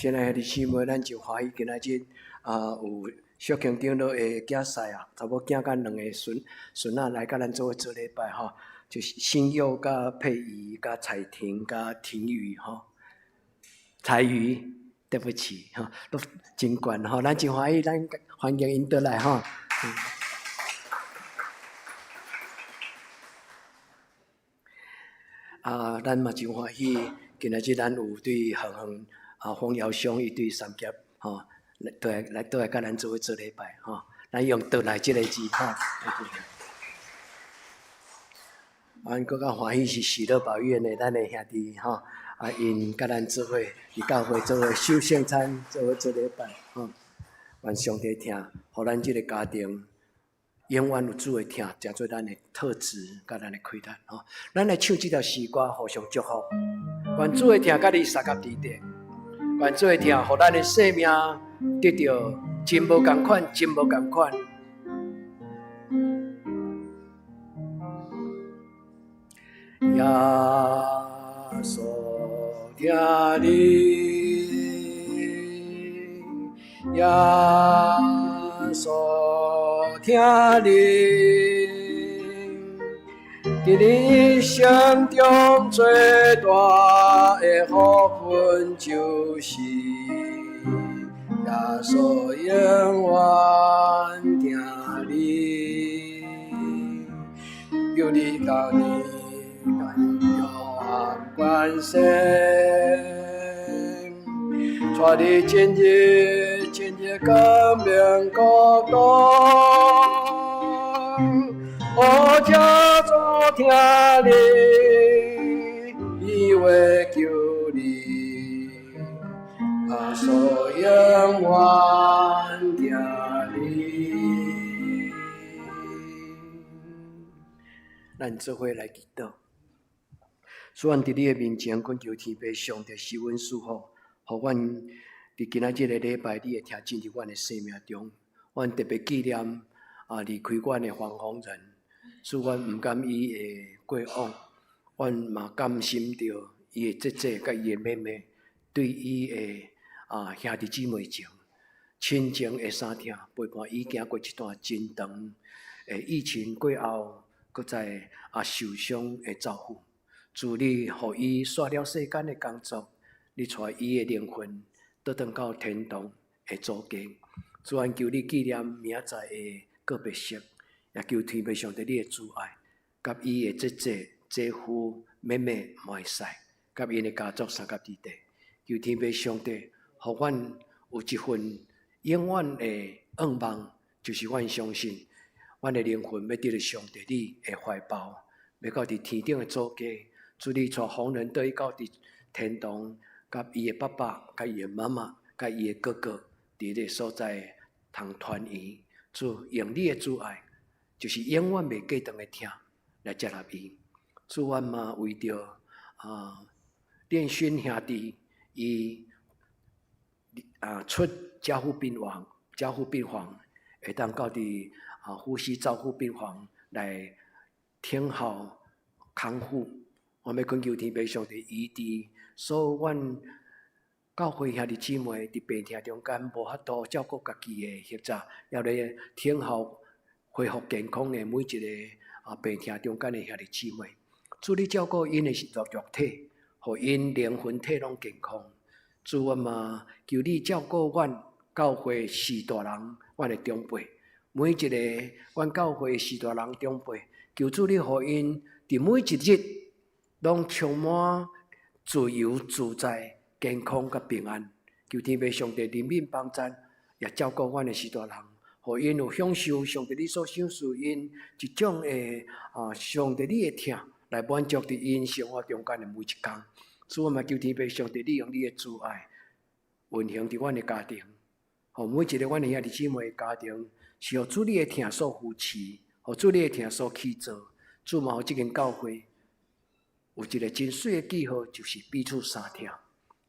A: 親愛的兄弟姊妹，咱真歡喜今仔日啊有小強長老的囝婿啊，查某囝佮兩个孫孫仔來佮咱做伙做禮拜吼，就是新佑佮佩儀佮彩婷佮婷雨吼，彩瑜，對不起吼，都真懸吼，咱真歡喜，咱歡迎𪜶倒來吼。啊，咱嘛真歡喜，今仔日咱有對遠遠啊馮堯祥伊對三峽吼，來倒來來倒來佮咱做伙做禮拜吼，咱用倒來這个字吼。阮閣較歡喜是喜樂保育院的咱的兄弟吼，啊，𪜶佮咱做伙佇教會做伙守聖餐，做伙做禮拜吼。願上帝疼，予咱這个家庭永遠有主的疼，成做咱的特質，佮咱的氣力吼。咱來唱這條詩歌，互相祝福。願主的疼佮你相佮佇底，願主的疼，予咱的生命得著真無仝款，真無仝款。耶穌疼你，耶穌疼你，佇你一生中最大的福分，就是耶穌永遠疼你，求你共你約翰關係，帶你進入進入光明國度。哦，這主疼你，伊會救你，耶穌永遠疼你。咱做伙來祈禱。主，阮佇你的面前懇求天父上帝賜阮賜福，予阮佇今仔這个禮拜，你會疼進入阮的生命中。阮特別紀念啊離開阮的黃宏仁，主，阮毋甘伊的過往，阮嘛甘心著伊的姐姐佮伊的妹妹對伊的啊兄弟姊妹情、親情的相疼，陪伴伊行過這段真長的疫情過後，閣再啊受傷的走訪。主，你予伊煞了世間的工作，你帶伊的靈魂倒轉到天堂的祖家。主，阮求你紀念明仔載的告別式，也求天父上帝你的慈愛，佮伊的姐姐、姐夫、妹妹嘛會使，佮𪜶的家族相佮佇底。求天父上帝，予阮有一份永遠的願望，就是阮相信，阮的靈魂欲得著上帝你的懷抱，欲到佇天頂的祖家。主，你帶宏仁倒去到佇天堂，佮伊的爸爸、佮伊的媽媽、佮伊的哥哥，佇彼个所在通團圓。主，用你的慈愛，就是永遠袂過長的疼來接納伊。主，阮嘛為著啊，練勳兄弟，伊啊出加護病房，加護病房會當到佇啊呼吸照護病房來聽候康復。我欲懇求天父上帝醫治所有阮教會兄弟姊妹佇病痛中間無法度照顧家己的，或者猶咧等候恢復健康的每一个啊病痛中間的兄弟姊妹，主你照顧𪜶的是肉肉體，予𪜶靈魂體攏健康。主，我嘛求你照顧阮教會序大人，阮的長輩，每一个阮教會序大人長輩，求主你予𪜶佇每一日攏充滿自由自在、健康佮平安。求天父上帝憐憫幫贊，也照顧阮的序大人，予𪜶有享受上帝你所賞賜𪜶一種的啊上帝你的疼，來滿足佇𪜶生活中間的每一工。主，我嘛求天父上帝，你用你的慈愛運行佇阮的家庭，予每一个阮的兄弟姊妹的家庭，是予主你的疼所扶持，予主你的疼所起造。主嘛，予這間教會有一个真媠的記號，就是彼此相疼。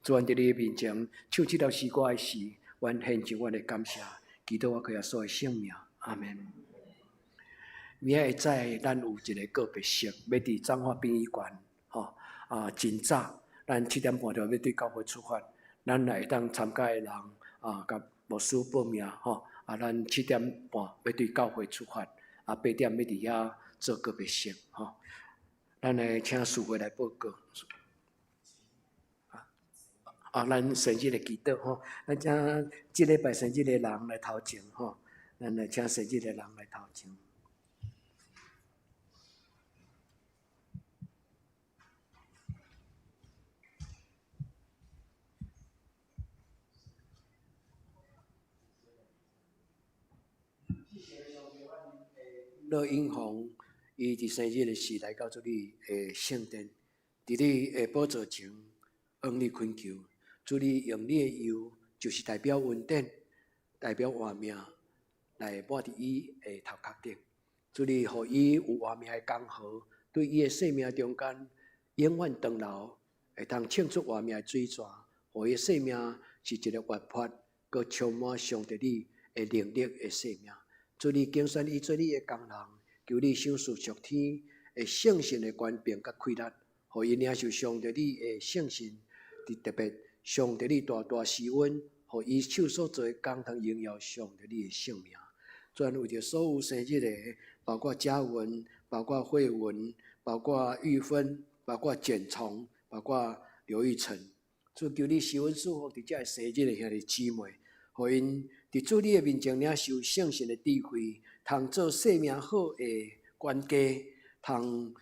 A: 主，阮佇你的面前唱這條詩歌的時，阮獻上阮的感謝，祈禱我靠耶穌的聖名，阿門。明仔載咱有一个告別式，欲佇彰化殯儀館，吼啊，真早，咱7點半就欲對教會出發。咱來會當參加的人啊，佮牧師報名吼。啊，咱7點半欲對教會出發，啊，8點欲佇遐做告別式吼。咱來請司會來報告。啊，咱生日的祈禱吼，咱請這禮拜生日的人來頭前吼，咱來請生日的人來頭前。樂英紅，伊佇生日的時來到主你的聖殿，佇你的寶座前，向你懇求，主你用你的油，就是代表恩典，代表活命，來抹佇伊的頭殼頂。主你予伊有活命的江河，對伊的生命中間永遠長流，會當衝出活命的水泉，予伊的生命是一个活潑，閣充滿上帝你的能力的生命。主你揀選伊做你的工人，求你賞賜屬天的聖神的權柄佮氣力，予伊領受上帝你的聖神，佇特別上帝你大大施恩，予伊手所做的工通榮耀上帝你的聖名。主為著所有生日的，包括嘉文，包括慧文，包括玉芬，包括簡從，包括劉玉成，主求你施恩賜福佇遮个生日的兄弟姊妹，予𪜶佇主你的面前領受聖神的智慧，通做生命好的管家，通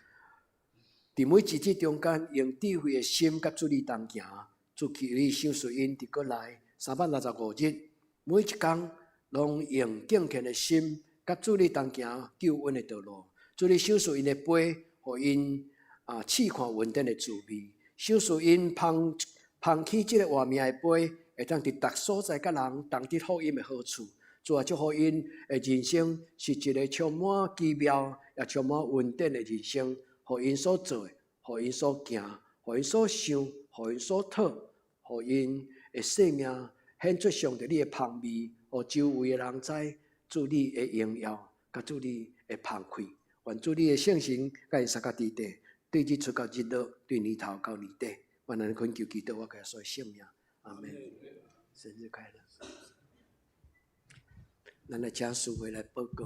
A: 佇每一日中間用智慧的心佮主你同行。主求你賞賜𪜶佇國內365日，每一工攏用敬虔的心佮主你同行救恩的道路。主你賞賜𪜶的杯，予𪜶啊試看恩典的滋味。賞賜𪜶捧捧起這个活命的杯，會當佇逐所在佮人同得福音的好處。主啊，祝福𪜶的人生是一个充滿奇妙也充滿恩典的人生。予𪜶所做的，予𪜶所行，予𪜶所想，予𪜶所討，予𪜶的生命顯出上帝你的芳味，予周圍的人知主你的榮耀，佮主你的芳氣。願主你的聖神佮𪜶相佮佇地，對日出到日落，對年頭到年底。願咱懇求祈禱，我耶穌的聖名，阿門。生日快樂！咱來請司會來報告。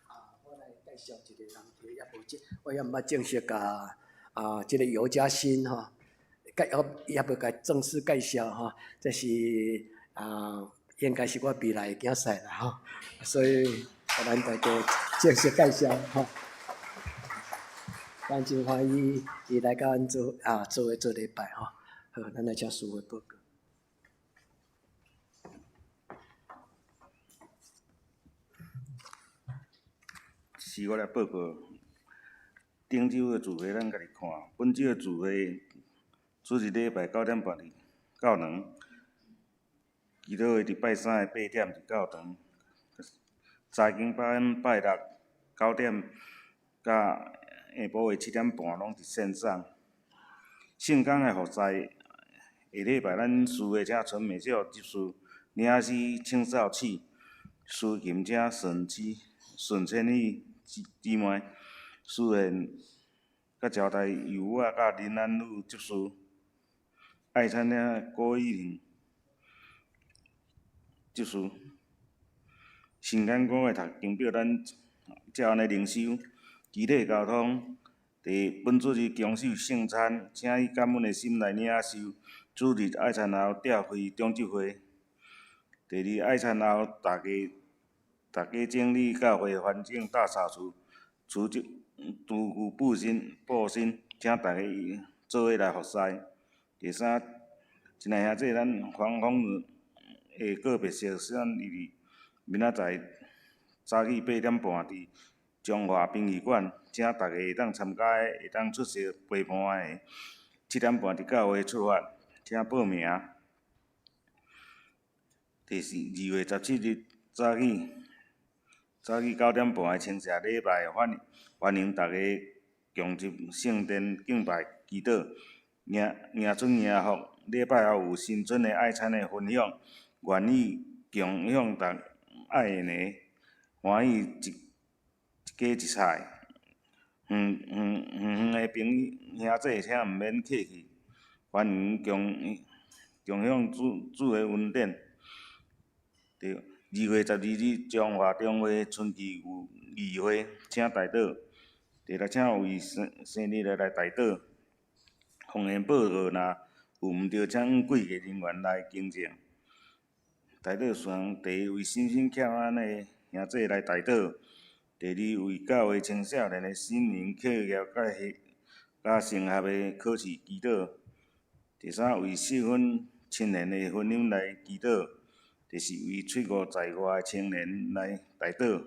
A: 啊，我來介紹一個人，也無正，我也毋捌正式共啊，這个尤嘉欣吼，介也無共正式介紹吼，這是啊，應該是我未來的囝婿啦吼，所以予咱大家正式介紹吼。咱真歡喜伊來佮阮做啊，做伙做禮拜吼。好，咱來請司會報告。
C: 是我來報告。頂週的聚會咱家己看，本週的聚會主日禮拜9點半佇教堂，祈禱會佇拜三的8點佇教堂，查經班拜六9點，佮下晡的7點半攏佇線上。聖工的服侍，下禮拜咱司會請陳美秀執事，領詩清掃區，司琴請沈姊、沈千玉姊妹，司宴佮招待由我佮林安女執事，愛餐廳郭玉玲執事。新間講的讀經表，咱照按呢靈修，肢體交通，佇本主日恭守聖餐，請以感恩的心來領受。主日愛餐後召開長執會。第二愛餐後，大家整理教會環境大掃除，除舊除舊布新布新，請大家做伙來服侍。第三，親愛兄弟，咱黃蜂的告別式，咱佇明仔載早起8點半佇中華殯儀館，請大家會當參加的，會當出席陪伴的。7點半佇教會出發，請報名。第四，2月17日早起9點半的清社禮拜，歡迎大家共入聖殿敬拜祈禱，迎迎春迎福。禮拜後有新春的愛餐的分享，願意共享逐愛的，歡喜一一家一菜，遠遠遠遠的朋友兄弟，請毋免客氣，歡迎共共享主主的恩典。對，2月12日彰化中會春季聚會，請代禱。第六，請為生生日的來代禱。奉獻報告若有毋對，請按櫃的人員來更正。代禱事項，第一為身心欠安的兄弟來代禱；第二為教會青少年的心靈課業佮佮升學的考試祈禱；第三為適婚青年的婚姻來祈禱；第四為出國在外的青年來代禱。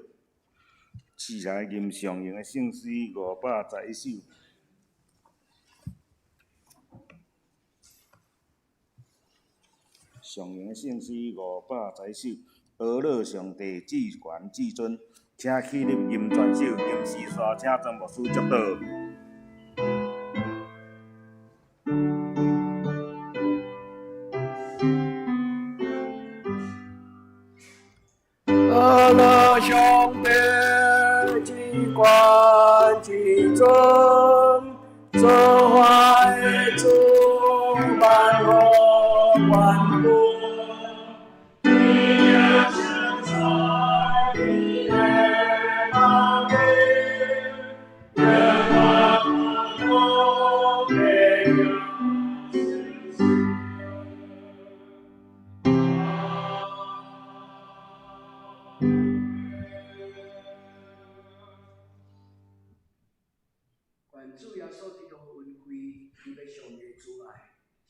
C: 試來吟上榮的聖詩511首。上榮的聖詩511首，阿樂上帝至懸至尊，請起立吟全首，吟詩煞請莊牧師祝禱。
A: 阿樂上帝至懸至尊，造化的主萬福萬福。你的精彩，你的寶貴，願我不負你的願主耶穌基督的恩惠，天父上帝的慈愛，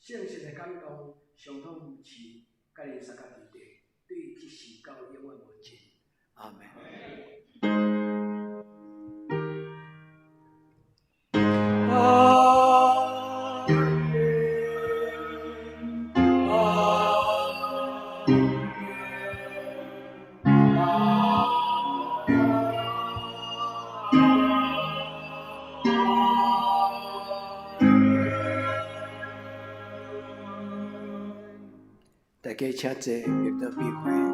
A: 聖神的感動，相通扶持，佮恁三甲弟弟，對這時到永遠無盡。阿們。阿們，阿們，阿們。大家請坐，入到閉會。